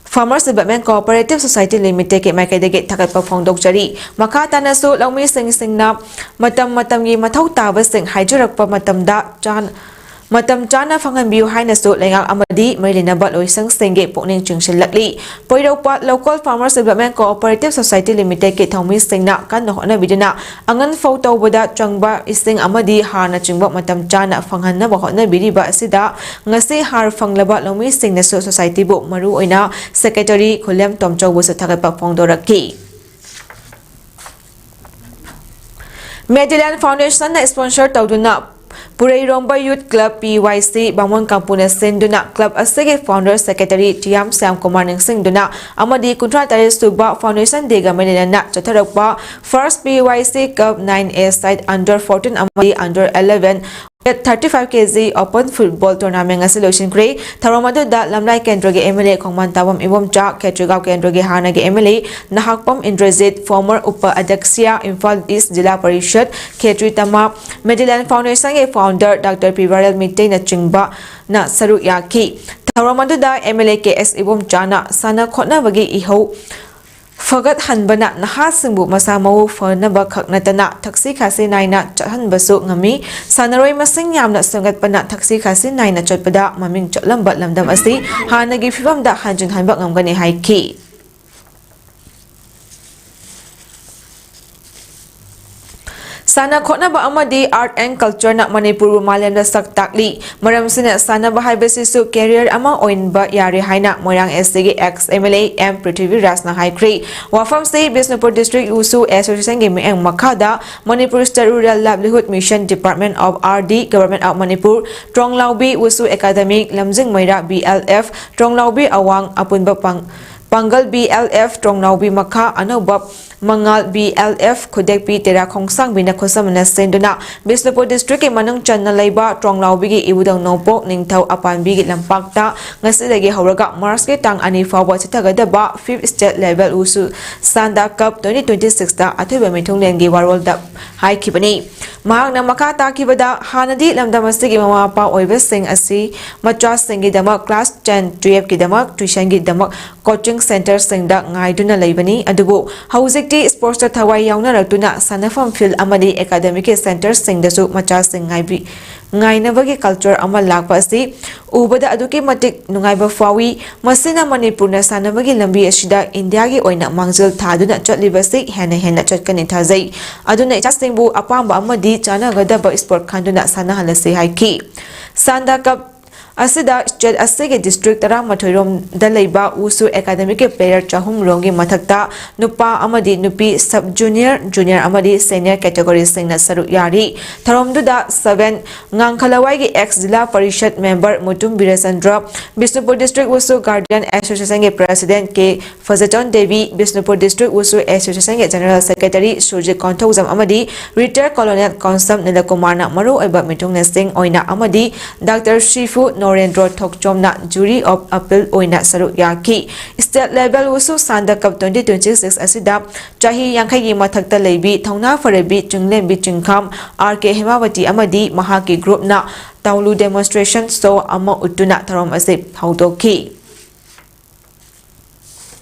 Farmers Development Cooperative Society Limitedꯀꯤ ꯃꯥꯏꯀꯩꯗꯒꯤ ꯊꯥꯒꯠꯄ ꯐꯣꯡꯗꯣꯛꯆꯔꯤ꯫ ꯃꯈꯥ ꯇꯥꯅꯁꯨ ꯂꯧꯃꯤꯁꯤꯡꯁꯤꯡꯅ ꯃꯇꯝ ꯃꯇꯝꯒꯤ ꯃꯊꯧ ꯇꯥꯕꯁꯤꯡ ꯍꯥꯏꯖꯔꯛꯄ ꯃꯇꯝꯗ ꯆꯥꯟ-, ꯃꯇꯝ ꯆꯥꯅ ꯐꯪꯍꯟꯕꯤꯌꯨ ꯍꯥꯏꯅꯁꯨ ꯂꯩꯉꯥꯛ ꯑꯃꯗꯤ ꯃꯔꯤ ꯂꯩꯅꯕ ꯂꯣꯏꯁꯪꯁꯤꯡꯒꯤ ꯄꯨꯛꯅꯤꯡ ꯆꯤꯡꯁꯤꯜꯂꯛꯂꯤ꯫ ꯄꯣꯏꯔꯧꯄꯥꯠ Local Farmers Development Cooperative Society Limitedꯀꯤ ꯊꯧꯃꯤꯁꯤꯡꯅ ꯀꯟꯅ ꯍꯣꯠꯅꯕꯤꯗꯨꯅ ꯑꯉꯟꯐꯥꯎ ꯇꯧꯕꯗ ꯆꯪꯕ ꯏꯁꯤꯡ ꯑꯃꯗꯤ ꯍꯥꯔꯅꯆꯤꯡꯕ ꯃꯇꯝ ꯆꯥꯅ ꯐꯪꯍꯟꯅꯕ ꯍꯣꯠꯅꯕꯤꯔꯤꯕ ꯑꯁꯤꯗ ꯉꯁꯤ ꯍꯥꯔ ꯐꯪꯂꯕ ꯂꯧꯃꯤꯁꯤꯡꯅꯁꯨ ꯁꯣꯁꯥꯏꯇꯤꯕꯨ ꯃꯔꯨꯑꯣꯏꯅ ꯁꯦꯀ꯭ꯔꯦꯇꯔꯤ ꯈꯨꯂꯦꯝ ꯇꯣꯝꯆꯧꯕꯨꯁꯨ ꯊꯥꯒꯠꯄ ꯐꯣꯡꯗꯣꯔꯛꯈꯤ꯫ Medallion Foundationꯅ sponsor ꯇꯧꯗꯨꯅ ꯄꯨꯔꯩꯔꯣꯝꯕ Youth Club, P Y C, ꯕꯥꯃꯣꯟ ꯀꯥꯡꯄꯨꯅ ꯁꯤꯟꯗꯨꯅ club ꯑꯁꯤꯒꯤ founder secretary ꯇꯤꯌꯥꯝ ꯁ꯭ꯌꯥꯝ ꯀꯨꯃꯥꯔ ꯅꯤꯡꯁꯤꯡꯗꯨꯅ ꯑꯃꯗꯤ ꯀꯨꯟꯊ꯭ꯔꯥ ꯇꯔꯦꯠ ꯁꯨꯕ foundation dayꯒ ꯃꯔꯤ ꯂꯩꯅꯅ ꯆꯠꯊꯔꯛꯄ First P Y C Cup nine A side under fourteen ꯑꯃꯗꯤ under eleven weight thirty five K G open football tournament ꯑꯁꯤ ꯂꯣꯏꯁꯤꯟꯈ꯭ꯔꯦ꯫ ꯊꯧꯔꯝ ꯑꯗꯨꯗ ꯂꯝꯂꯥꯏ ꯀꯦꯟꯗ꯭ꯔꯒꯤ M L A ꯈꯣꯡꯃꯥꯟ ꯇꯥꯕꯝ ꯏꯕꯣꯝꯆꯥ, ꯈꯦꯇ꯭ꯔꯤꯒꯥꯎ ꯀꯦꯟꯗ꯭ꯔꯒꯤ ꯍꯥꯟꯅꯒꯤ M L A ꯅꯍꯥꯛꯄꯝ ꯏꯟꯗ꯭ꯔꯖꯤꯠ, former ꯎꯄ ꯑꯗ꯭ꯌꯛꯁ ꯏꯝꯐꯥꯜ East ꯖꯤꯂꯥ ꯄꯔꯤꯁꯗ, ꯈꯦꯇ꯭ꯔꯤ ꯇꯃꯥ, Medallion Foundationꯒꯤ founder Doctor P ꯕꯥꯏꯔꯦꯜ ꯃꯤꯇꯩꯅꯆꯤꯡꯕꯅ ꯁꯔꯨꯛ ꯌꯥꯈꯤ꯫ ꯊꯧꯔꯝ ꯑꯗꯨꯗ M L A K S ꯏꯕꯣꯝꯆꯥꯅ ꯁꯥꯟꯅ ꯈꯣꯠꯅꯕꯒꯤ ꯏꯍꯧ ꯐꯒꯠꯍꯟꯕꯅ ꯅꯍꯥꯁꯤꯡꯕꯨ ꯃꯁꯥ ꯃꯎ ꯐꯅꯕ ꯈꯛ ꯅꯠꯇꯅ ꯊꯛꯁꯤ ꯈꯥꯁꯤ ꯅꯥꯏꯅ ꯆꯠꯍꯟꯕꯁꯨ ꯉꯝꯃꯤ꯫ ꯁꯥꯟꯅꯔꯣꯏ ꯃꯁꯤꯡ ꯌꯥꯝꯅ ꯁꯦꯝꯒꯠꯄꯅ ꯊꯛꯁꯤ ꯈꯥꯁꯤ ꯅꯥꯏꯅ ꯆꯠꯄꯗ ꯃꯃꯤꯡ ꯆꯠꯂꯝꯕ ꯂꯝꯗꯝ ꯑꯁꯤ ꯍꯥꯟꯅꯒꯤ ꯐꯤꯕꯝꯗ ꯍꯟꯖꯤꯟꯍꯟꯕ ꯉꯝꯒꯅꯤ ꯍꯥꯏꯈꯤ꯫ ꯁꯥꯟꯅ ꯈꯣꯠꯅꯕ ꯑꯃꯗꯤ Art and Cultureꯅ ꯃꯅꯤꯄꯨꯔꯕꯨ ꯃꯥꯂꯦꯝꯗ ꯁꯛ ꯇꯥꯛꯂꯤ꯫ ꯃꯔꯝꯁꯤꯅ ꯁꯥꯟꯅꯕ ꯍꯥꯏꯕꯁꯤꯁꯨ career ꯑꯃ ꯑꯣꯏꯕ ꯌꯥꯔꯦ ꯍꯥꯏꯅ ꯃꯣꯏꯔꯥꯡ SCꯒꯤ ex MLA M ꯄ꯭ꯔꯤꯊꯤꯕꯤꯔꯥꯖꯅ ꯍꯥꯏꯈ꯭ꯔꯦ꯫ ꯋꯥꯐꯝꯁꯤ ꯕꯤꯁꯅꯨꯄꯨꯔ District Wushu Associationꯒꯤ ꯃꯤꯠꯌꯦꯡ ꯃꯈꯥꯗ Manipur State Rural Livelihood Mission, Department of RD, Government of Manipur, ꯇ꯭ꯔꯣꯡꯂꯥꯎꯕꯤ Wushu Academy, ꯂꯝꯖꯤꯡ ꯃꯩꯔꯥ BLF, ꯇ꯭ꯔꯣꯡꯂꯥꯎꯕꯤ ꯑꯋꯥꯡ ꯑꯄꯨꯟꯕ ꯄꯥꯡ-, ꯄꯥꯡꯒꯜ BLF, ꯇ꯭ꯔꯣꯡꯂꯥꯎꯕꯤ ꯃꯈꯥ ꯑꯅꯧꯕ ꯃꯉꯥꯜ BLF, ꯈꯨꯗꯦꯛꯄꯤ ꯇꯦꯔꯥ ꯈꯣꯡꯁꯥꯡꯕꯤꯅ ꯈꯨꯠꯁꯝꯅꯅ ꯁꯤꯟꯗꯨꯅ ꯕꯤꯁꯅꯨꯄꯨꯔ Districtꯀꯤ ꯃꯅꯨꯡ ꯆꯟꯅ ꯂꯩꯕ ꯇ꯭ꯔꯣꯡꯂꯥꯎꯕꯤꯒꯤ ꯏꯕꯨꯙꯧ ꯅꯣꯡꯄꯣꯛ ꯅꯤꯡꯊꯧ ꯑꯄꯥꯟꯕꯤꯒꯤ ꯂꯝꯄꯥꯛꯇ ꯉꯁꯤꯗꯒꯤ ꯍꯧꯔꯒ Marchꯀꯤ ꯇꯥꯡ ꯑꯅꯤ ꯐꯥꯎꯕ ꯆꯠꯊꯒꯗꯕ Fifth State Level Wushu Sanda Cup twenty twenty-sixꯇ ꯑꯊꯣꯏꯕ ꯃꯤꯊꯨꯡꯂꯦꯟꯒꯤ ꯋꯥꯔꯣꯜꯗ ꯍꯥꯏꯈꯤꯕꯅꯤ꯫ ꯃꯍꯥꯛꯅ ꯃꯈꯥ ꯇꯥꯈꯤꯕꯗ, ꯍꯥꯟꯅꯗꯤ ꯂꯝꯗꯝ ꯑꯁꯤꯒꯤ ꯃꯃꯥ ꯃꯄꯥ ꯑꯣꯏꯕꯁꯤꯡ ꯑꯁꯤ ꯃꯆꯥꯁꯤꯡꯒꯤꯗꯃꯛ class ten, twelveꯀꯤꯗꯃꯛ tuitionꯒꯤꯗꯃꯛ coaching centreꯁꯤꯡꯗ ꯉꯥꯏꯗꯨꯅ ꯂꯩꯕꯅꯤ꯫ ꯑꯗꯨꯕꯨ ꯍꯧꯖꯤꯛꯇꯤ sportsꯇ ꯊꯋꯥꯏ ꯌꯥꯎꯅꯔꯛꯇꯨꯅ ꯁꯥꯟꯅꯐꯝ field ꯑꯃꯗꯤ academicꯀꯤ centreꯁꯤꯡꯗꯁꯨ ꯃꯆꯥꯁꯤꯡ ꯉꯥꯏꯕꯤ-, ꯉꯥꯏꯅꯕꯒꯤ culture ꯑꯃ ꯂꯥꯛꯄ ꯑꯁꯤ ꯎꯕꯗ ꯑꯗꯨꯛꯀꯤ ꯃꯇꯤꯛ ꯅꯨꯡꯉꯥꯏꯕ ꯐꯥꯎꯏ꯫ ꯃꯁꯤꯅ ꯃꯅꯤꯄꯨꯔꯅ ꯁꯥꯟꯅꯕꯒꯤ ꯂꯝꯕꯤ ꯑꯁꯤꯗ ꯏꯟꯗꯤꯌꯥꯒꯤ ꯑꯣꯏꯅ ꯃꯥꯡꯖꯤꯜ ꯊꯥꯗꯨꯅ ꯆꯠꯂꯤꯕꯁꯤ ꯍꯦꯟꯅ ꯍꯦꯟꯅ ꯆꯠꯀꯅꯤ ꯊꯥꯖꯩ꯫ ꯑꯗꯨꯅ ꯏꯆꯥꯁꯤꯡꯕꯨ ꯑꯄꯥꯝꯕ ꯑꯃꯗꯤ ꯆꯥꯟꯅꯒꯗꯕ sport ꯈꯟꯗꯨꯅ ꯁꯥꯟꯅꯍꯜꯂꯁꯤ ꯍꯥꯏꯈꯤ꯫ Sanda Cup ꯑꯁꯤꯗ state ꯑꯁꯤꯒꯤ district ꯇꯔꯥꯃꯥꯊꯣꯏ ꯔꯣꯝꯗ ꯂꯩꯕ Wushu Academyꯒꯤ player ꯆꯍꯨꯝ ꯔꯣꯝꯒꯤ ꯃꯊꯛꯇ ꯅꯨꯄꯥ ꯑꯃꯗꯤ ꯅꯨꯄꯤ sub junior, junior ꯑꯃꯗꯤ senior categoryꯁꯤꯡꯅ ꯁꯔꯨꯛ ꯌꯥꯔꯤ꯫ ꯊꯧꯔꯝꯗꯨꯗ seven ꯉꯥꯡꯈꯂꯋꯥꯏꯒꯤ ex ꯖꯤꯂꯥ parishad member Mutum ꯕꯤꯔꯦꯆꯟꯗ꯭ꯔ, Bishnupur District Wushu Guardian Associationꯒꯤ president K ꯐꯖꯆꯟ Devi, Bishnupur District Wushu Associationꯒꯤ General Secretary Surjit Konthoujam ꯑꯃꯗꯤ Retired Colonel ꯀꯣꯟꯁꯝ ꯅꯤꯂꯀꯨꯃꯥꯔꯅ ꯃꯔꯨꯑꯣꯏꯕ ꯃꯤꯊꯨꯡꯂꯦꯟꯁꯤꯡ ꯑꯣꯏꯅ ꯑꯃꯗꯤ Doctor ꯁꯤꯐꯨ ꯅꯣꯔꯦꯟꯗ꯭ꯔꯣ ꯊꯣꯛꯆꯣꯝꯅ Jury of Appeal ꯑꯣꯏꯅ ꯁꯔꯨꯛ ꯌꯥꯈꯤ꯫ State Level Wushu Sanda Cup twenty twenty-six ꯑꯁꯤꯗ ꯆꯍꯤ ꯌꯥꯡꯈꯩꯒꯤ ꯃꯊꯛꯇ ꯂꯩꯕꯤ ꯊꯧꯅꯥ ꯐꯔꯕꯤ ꯆꯤꯡꯂꯦꯝꯕꯤ ꯆꯤꯡꯈꯥꯝ R K ꯍꯦꯃꯥꯋꯇꯤ ꯑꯃꯗꯤ ꯃꯍꯥꯛꯀꯤ groupꯅ ꯇꯥꯎꯂꯨ demonstration show ꯑꯃ ꯎꯠꯇꯨꯅ ꯊꯧꯔꯝ ꯑꯁꯤ ꯍꯧꯗꯣꯛꯈꯤ꯫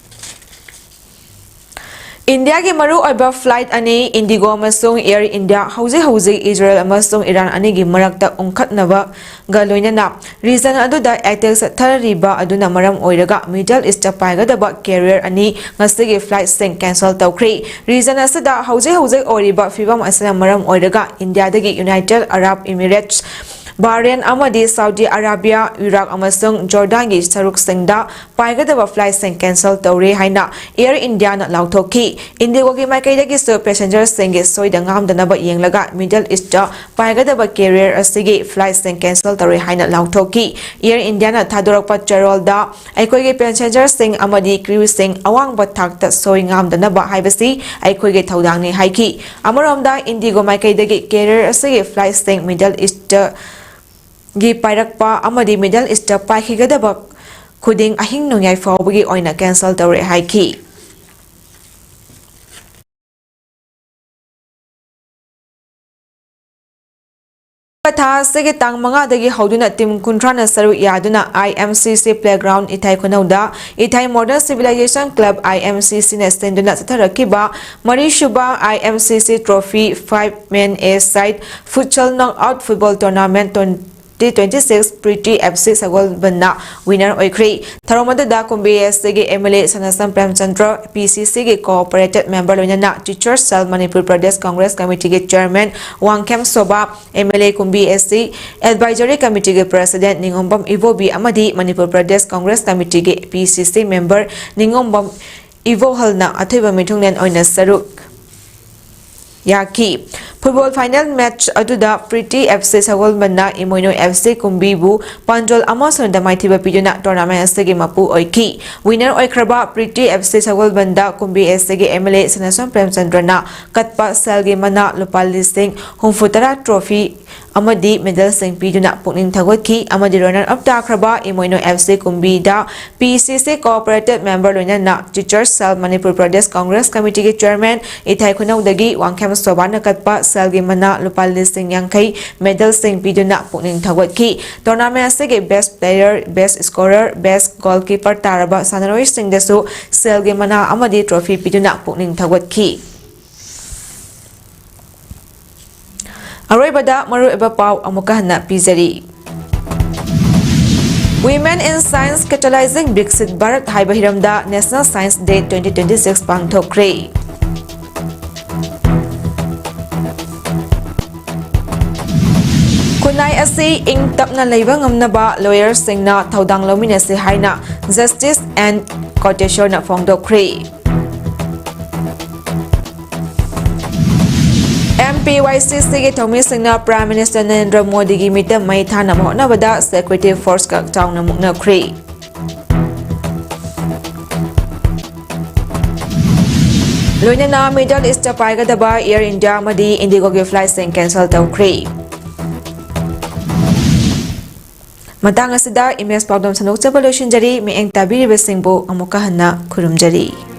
ꯏꯟꯗꯤꯌꯥꯒꯤ ꯃꯔꯨꯑꯣꯏꯕ flight ꯑꯅꯤ Indigo ꯑꯃꯁꯨꯡ Air India ꯍꯧꯖꯤꯛ ꯍꯧꯖꯤꯛ ꯏꯖꯔꯦꯜ ꯑꯃꯁꯨꯡ ꯏꯔꯥꯟ ꯑꯅꯤꯒꯤ ꯃꯔꯛꯇ ꯎꯪꯈꯠꯅꯕꯒ ꯂꯣꯏꯅꯅ region ꯑꯗꯨꯗ attack ꯆꯠꯊꯔꯤꯕ ꯑꯗꯨꯅ ꯃꯔꯝ ꯑꯣꯏꯔꯒ Middle Eastꯇ ꯄꯥꯏꯒꯗꯕ carrier ꯑꯅꯤ ꯉꯁꯤꯒꯤ flightꯁꯤꯡ cancel ꯇꯧꯈ꯭ꯔꯦ꯫ Region ꯑꯁꯤꯗ ꯍꯧꯖꯤꯛ ꯍꯧꯖꯤꯛ ꯑꯣꯏꯔꯤꯕ ꯐꯤꯕꯝ ꯑꯁꯤꯅ ꯃꯔꯝ ꯑꯣꯏꯔꯒ ꯏꯟꯗꯤꯌꯥꯗꯒꯤ United Arab Emirates, ꯕꯍꯔꯦꯟ ꯑꯃꯗꯤ ꯁꯥꯎꯗꯤ ꯑꯔꯥꯕꯤꯌꯥ, ꯏꯔꯥꯛ ꯑꯃꯁꯨꯡ ꯖꯣꯔꯗꯥꯟꯒꯤ ꯁꯔꯨꯛꯁꯤꯡꯗ ꯄꯥꯏꯒꯗꯕ flightꯁꯤꯡ cancel ꯇꯧꯔꯦ ꯍꯥꯏꯅ Air Indiaꯅ ꯂꯥꯎꯊꯣꯛꯈꯤ꯫ Indigoꯒꯤ ꯃꯥꯏꯀꯩꯗꯒꯤꯁꯨ passengerꯁꯤꯡꯒꯤ ꯁꯣꯏꯗ ꯉꯥꯝꯗꯅꯕ ꯌꯦꯡꯂꯒ Middle Eastꯇ ꯄꯥꯏꯒꯗꯕ carrier ꯑꯁꯤꯒꯤ flightꯁꯤꯡ cancel ꯇꯧꯔꯦ ꯍꯥꯏꯅ ꯂꯥꯎꯊꯣꯛꯈꯤ꯫ Air Indiaꯅ ꯊꯥꯗꯣꯔꯛꯄ ꯆꯦꯔꯣꯜꯗ, "ꯑꯩꯈꯣꯏꯒꯤ passengerꯁꯤꯡ ꯑꯃꯗꯤ crewꯁꯤꯡ ꯑꯋꯥꯡꯕ ꯊꯥꯛꯇ ꯁꯣꯏ ꯉꯥꯝꯗꯅꯕ ꯍꯥꯏꯕꯁꯤ ꯑꯩꯈꯣꯏꯒꯤ ꯊꯧꯗꯥꯡꯅꯤ" ꯍꯥꯏꯈꯤ꯫ ꯑꯃꯔꯣꯝꯗ, Indigo ꯃꯥꯏꯀꯩꯗꯒꯤ carrier ꯑꯁꯤꯒꯤ flightꯁꯤꯡ Middle Eastꯒꯤ ꯄꯥꯏꯔꯛꯄ ꯑꯃꯗꯤ Middle Eastꯇ ꯄꯥꯏꯈꯤꯒꯗꯕ ꯈꯨꯗꯤꯡ ꯑꯍꯤꯡ ꯅꯣꯡꯌꯥꯏ ꯐꯥꯎꯕꯒꯤ ꯑꯣꯏꯅ cancel ꯇꯧꯔꯦ ꯍꯥꯏꯈꯤ꯫ ꯊꯥ ꯑꯁꯤꯒꯤ ꯇꯥꯡ ꯃꯉꯥꯗꯒꯤ ꯍꯧꯗꯨꯅ team ꯀꯨꯟꯊ꯭ꯔꯥꯅ ꯁꯔꯨꯛ ꯌꯥꯗꯨꯅ I M C C playground ꯏꯊꯥꯏ ꯈꯨꯅꯧꯗ ꯏꯊꯥꯏ Modern Civilization Club, I M C Cꯅ ꯁꯤꯟꯗꯨꯅ ꯆꯠꯊꯔꯛꯈꯤꯕ ꯃꯔꯤꯁꯨꯕ I M C C Trophy five man a side futsal knockout football tournament twenty twenty-six Pretty F C ꯁꯒꯣꯜꯕꯟꯅ winner ꯑꯣꯏꯈ꯭ꯔꯦ꯫ ꯊꯧꯔꯝ ꯑꯗꯨꯗ ꯀꯨꯝꯕꯤ A Cꯒꯤ M L A ꯁꯅꯥꯁꯝ Premchandra, P C Cꯒꯤ co-operative member ꯂꯣꯏꯅꯅ Teachers Cell, Manipur Pradesh Congress Committeeꯒꯤ chairman Wangkhem ꯁꯣꯕꯥ, M L A ꯀꯨꯝꯕꯤ A C Advisory Committeeꯒꯤ president ꯅꯤꯉꯣꯝꯕꯝ ꯏꯕꯣꯕꯤ ꯑꯃꯗꯤ Manipur Pradesh Congress Committeeꯒꯤ P C C member ꯅꯤꯉꯣꯝꯕꯝ ꯏꯕꯣꯍꯜꯅ ꯑꯊꯣꯏꯕ ꯃꯤꯊꯨꯡꯂꯦꯟ ꯑꯣꯏꯅ ꯁꯔꯨꯛ ꯌꯥꯈꯤ꯫ Football final match ꯑꯗꯨꯗ Pretty F C ꯁꯒꯣꯜꯕꯟꯅ ꯏꯃꯣꯏꯅꯨ F C ꯀꯨꯝꯕꯤꯕꯨ ꯄꯥꯟꯖꯣꯜ ꯑꯃ ꯁꯨꯅꯗ ꯃꯥꯏꯊꯤꯕ ꯄꯤꯗꯨꯅ tournament ꯑꯁꯤꯒꯤ ꯃꯄꯨ ꯑꯣꯏꯈꯤ꯫ Winner ꯑꯣꯏꯈ꯭ꯔꯕ Pretty F C ꯁꯒꯣꯜꯕꯟꯗ ꯀꯨꯝꯕꯤ A Cꯒꯤ M L A ꯁꯅꯥꯁꯝ ꯄ꯭ꯔꯦꯝꯆꯟꯗ꯭ꯔꯅ ꯀꯠꯄ ꯁꯦꯜꯒꯤ ꯃꯅꯥ ꯂꯨꯄꯥ ꯂꯤꯁꯤꯡ ꯍꯨꯝꯐꯨ ꯇꯔꯥ trophy ꯑꯃꯗꯤ medalꯁꯤꯡ ꯄꯤꯗꯨꯅ ꯄꯨꯛꯅꯤꯡ ꯊꯧꯒꯠꯈꯤ ꯑꯃꯗꯤ runner up ꯇꯥꯈ꯭ꯔꯕ ꯏꯃꯣꯏꯅꯨ F C ꯀꯨꯝꯕꯤꯗ P C C co-operative member ꯂꯣꯏꯅꯅ Teachers Cell, Manipur Pradesh Congress Committeeꯒꯤ chairman ꯏꯊꯥꯏ ꯈꯨꯅꯧꯗꯒꯤ Wangkhem ꯁꯣꯕꯥꯅ ꯀꯠꯄ ꯁꯦꯜꯒꯤ ꯃꯅꯥ ꯂꯨꯄꯥ ꯂꯤꯁꯤꯡ ꯌꯥꯡꯈꯩ medalꯁꯤꯡ ꯄꯤꯗꯨꯅ ꯄꯨꯛꯅꯤꯡ ꯊꯧꯒꯠꯈꯤ꯫ Tournament ꯑꯁꯤꯒꯤ best player, best scorer, best goalkeeper ꯇꯥꯔꯕ ꯁꯥꯟꯅꯔꯣꯏꯁꯤꯡꯗꯁꯨ ꯁꯦꯜꯒꯤ ꯃꯅꯥ ꯑꯃꯗꯤ trophy ꯄꯤꯗꯨꯅ ꯄꯨꯛꯅꯤꯡ ꯊꯧꯒꯠꯈꯤ꯫ ꯑꯔꯣꯏꯕꯗ ꯃꯔꯨꯑꯣꯏꯕ ꯄꯥꯎ ꯑꯃꯨꯛꯀ ꯍꯟꯅ ꯄꯤꯖꯔꯤ꯫ Women in Science Catalyzing Viksit Bharat ꯍꯥꯏꯕ ꯍꯤꯔꯝꯗ National Science Day twenty twenty six ꯄꯥꯡꯊꯣꯛꯈ꯭ꯔꯦ꯫ ꯈꯨꯟꯅꯥꯏ ꯑꯁꯤ ꯏꯪ ꯇꯞꯅ ꯂꯩꯕ ꯉꯝꯅꯕ lawyerꯁꯤꯡꯅ ꯊꯧꯗꯥꯡ ꯂꯧꯃꯤꯟꯅꯁꯤ ꯍꯥꯏꯅ Justice N Koteshwarꯅ ꯐꯣꯡꯗꯣꯛꯈ꯭ꯔꯦ꯫ MPYCCꯒꯤ ꯊꯧꯃꯤꯁꯤꯡꯅ Prime Minister Narendra ꯃꯣꯗꯤꯒꯤ ꯃꯤꯇꯝ ꯃꯩ ꯊꯥꯅꯕ ꯍꯣꯠꯅꯕꯗ security forceꯀ ꯆꯥꯎꯅ ꯃꯨꯛꯅꯈ꯭ꯔꯦ꯫ ꯂꯣꯏꯅꯅ Middle Eastꯇ ꯄꯥꯏꯒꯗꯕ Air India ꯑꯃꯗꯤ IndiGoꯒꯤ flightꯁꯤꯡ cancel ꯇꯧꯈ꯭ꯔꯦ꯫ ꯃꯇꯥꯡ ꯑꯁꯤꯗ ꯏꯃꯦꯖ ꯄꯥꯎꯗꯝ ꯁꯟꯗꯣꯛꯆꯕ ꯂꯣꯏꯁꯤꯟꯖꯔꯤ꯫ ꯃꯤꯠꯌꯦꯡ ꯇꯥꯕꯤꯔꯤꯕꯁꯤꯡꯕꯨ ꯑꯃꯨꯛꯀ ꯍꯟꯅ ꯈꯨꯔꯨꯝꯖꯔꯤ꯫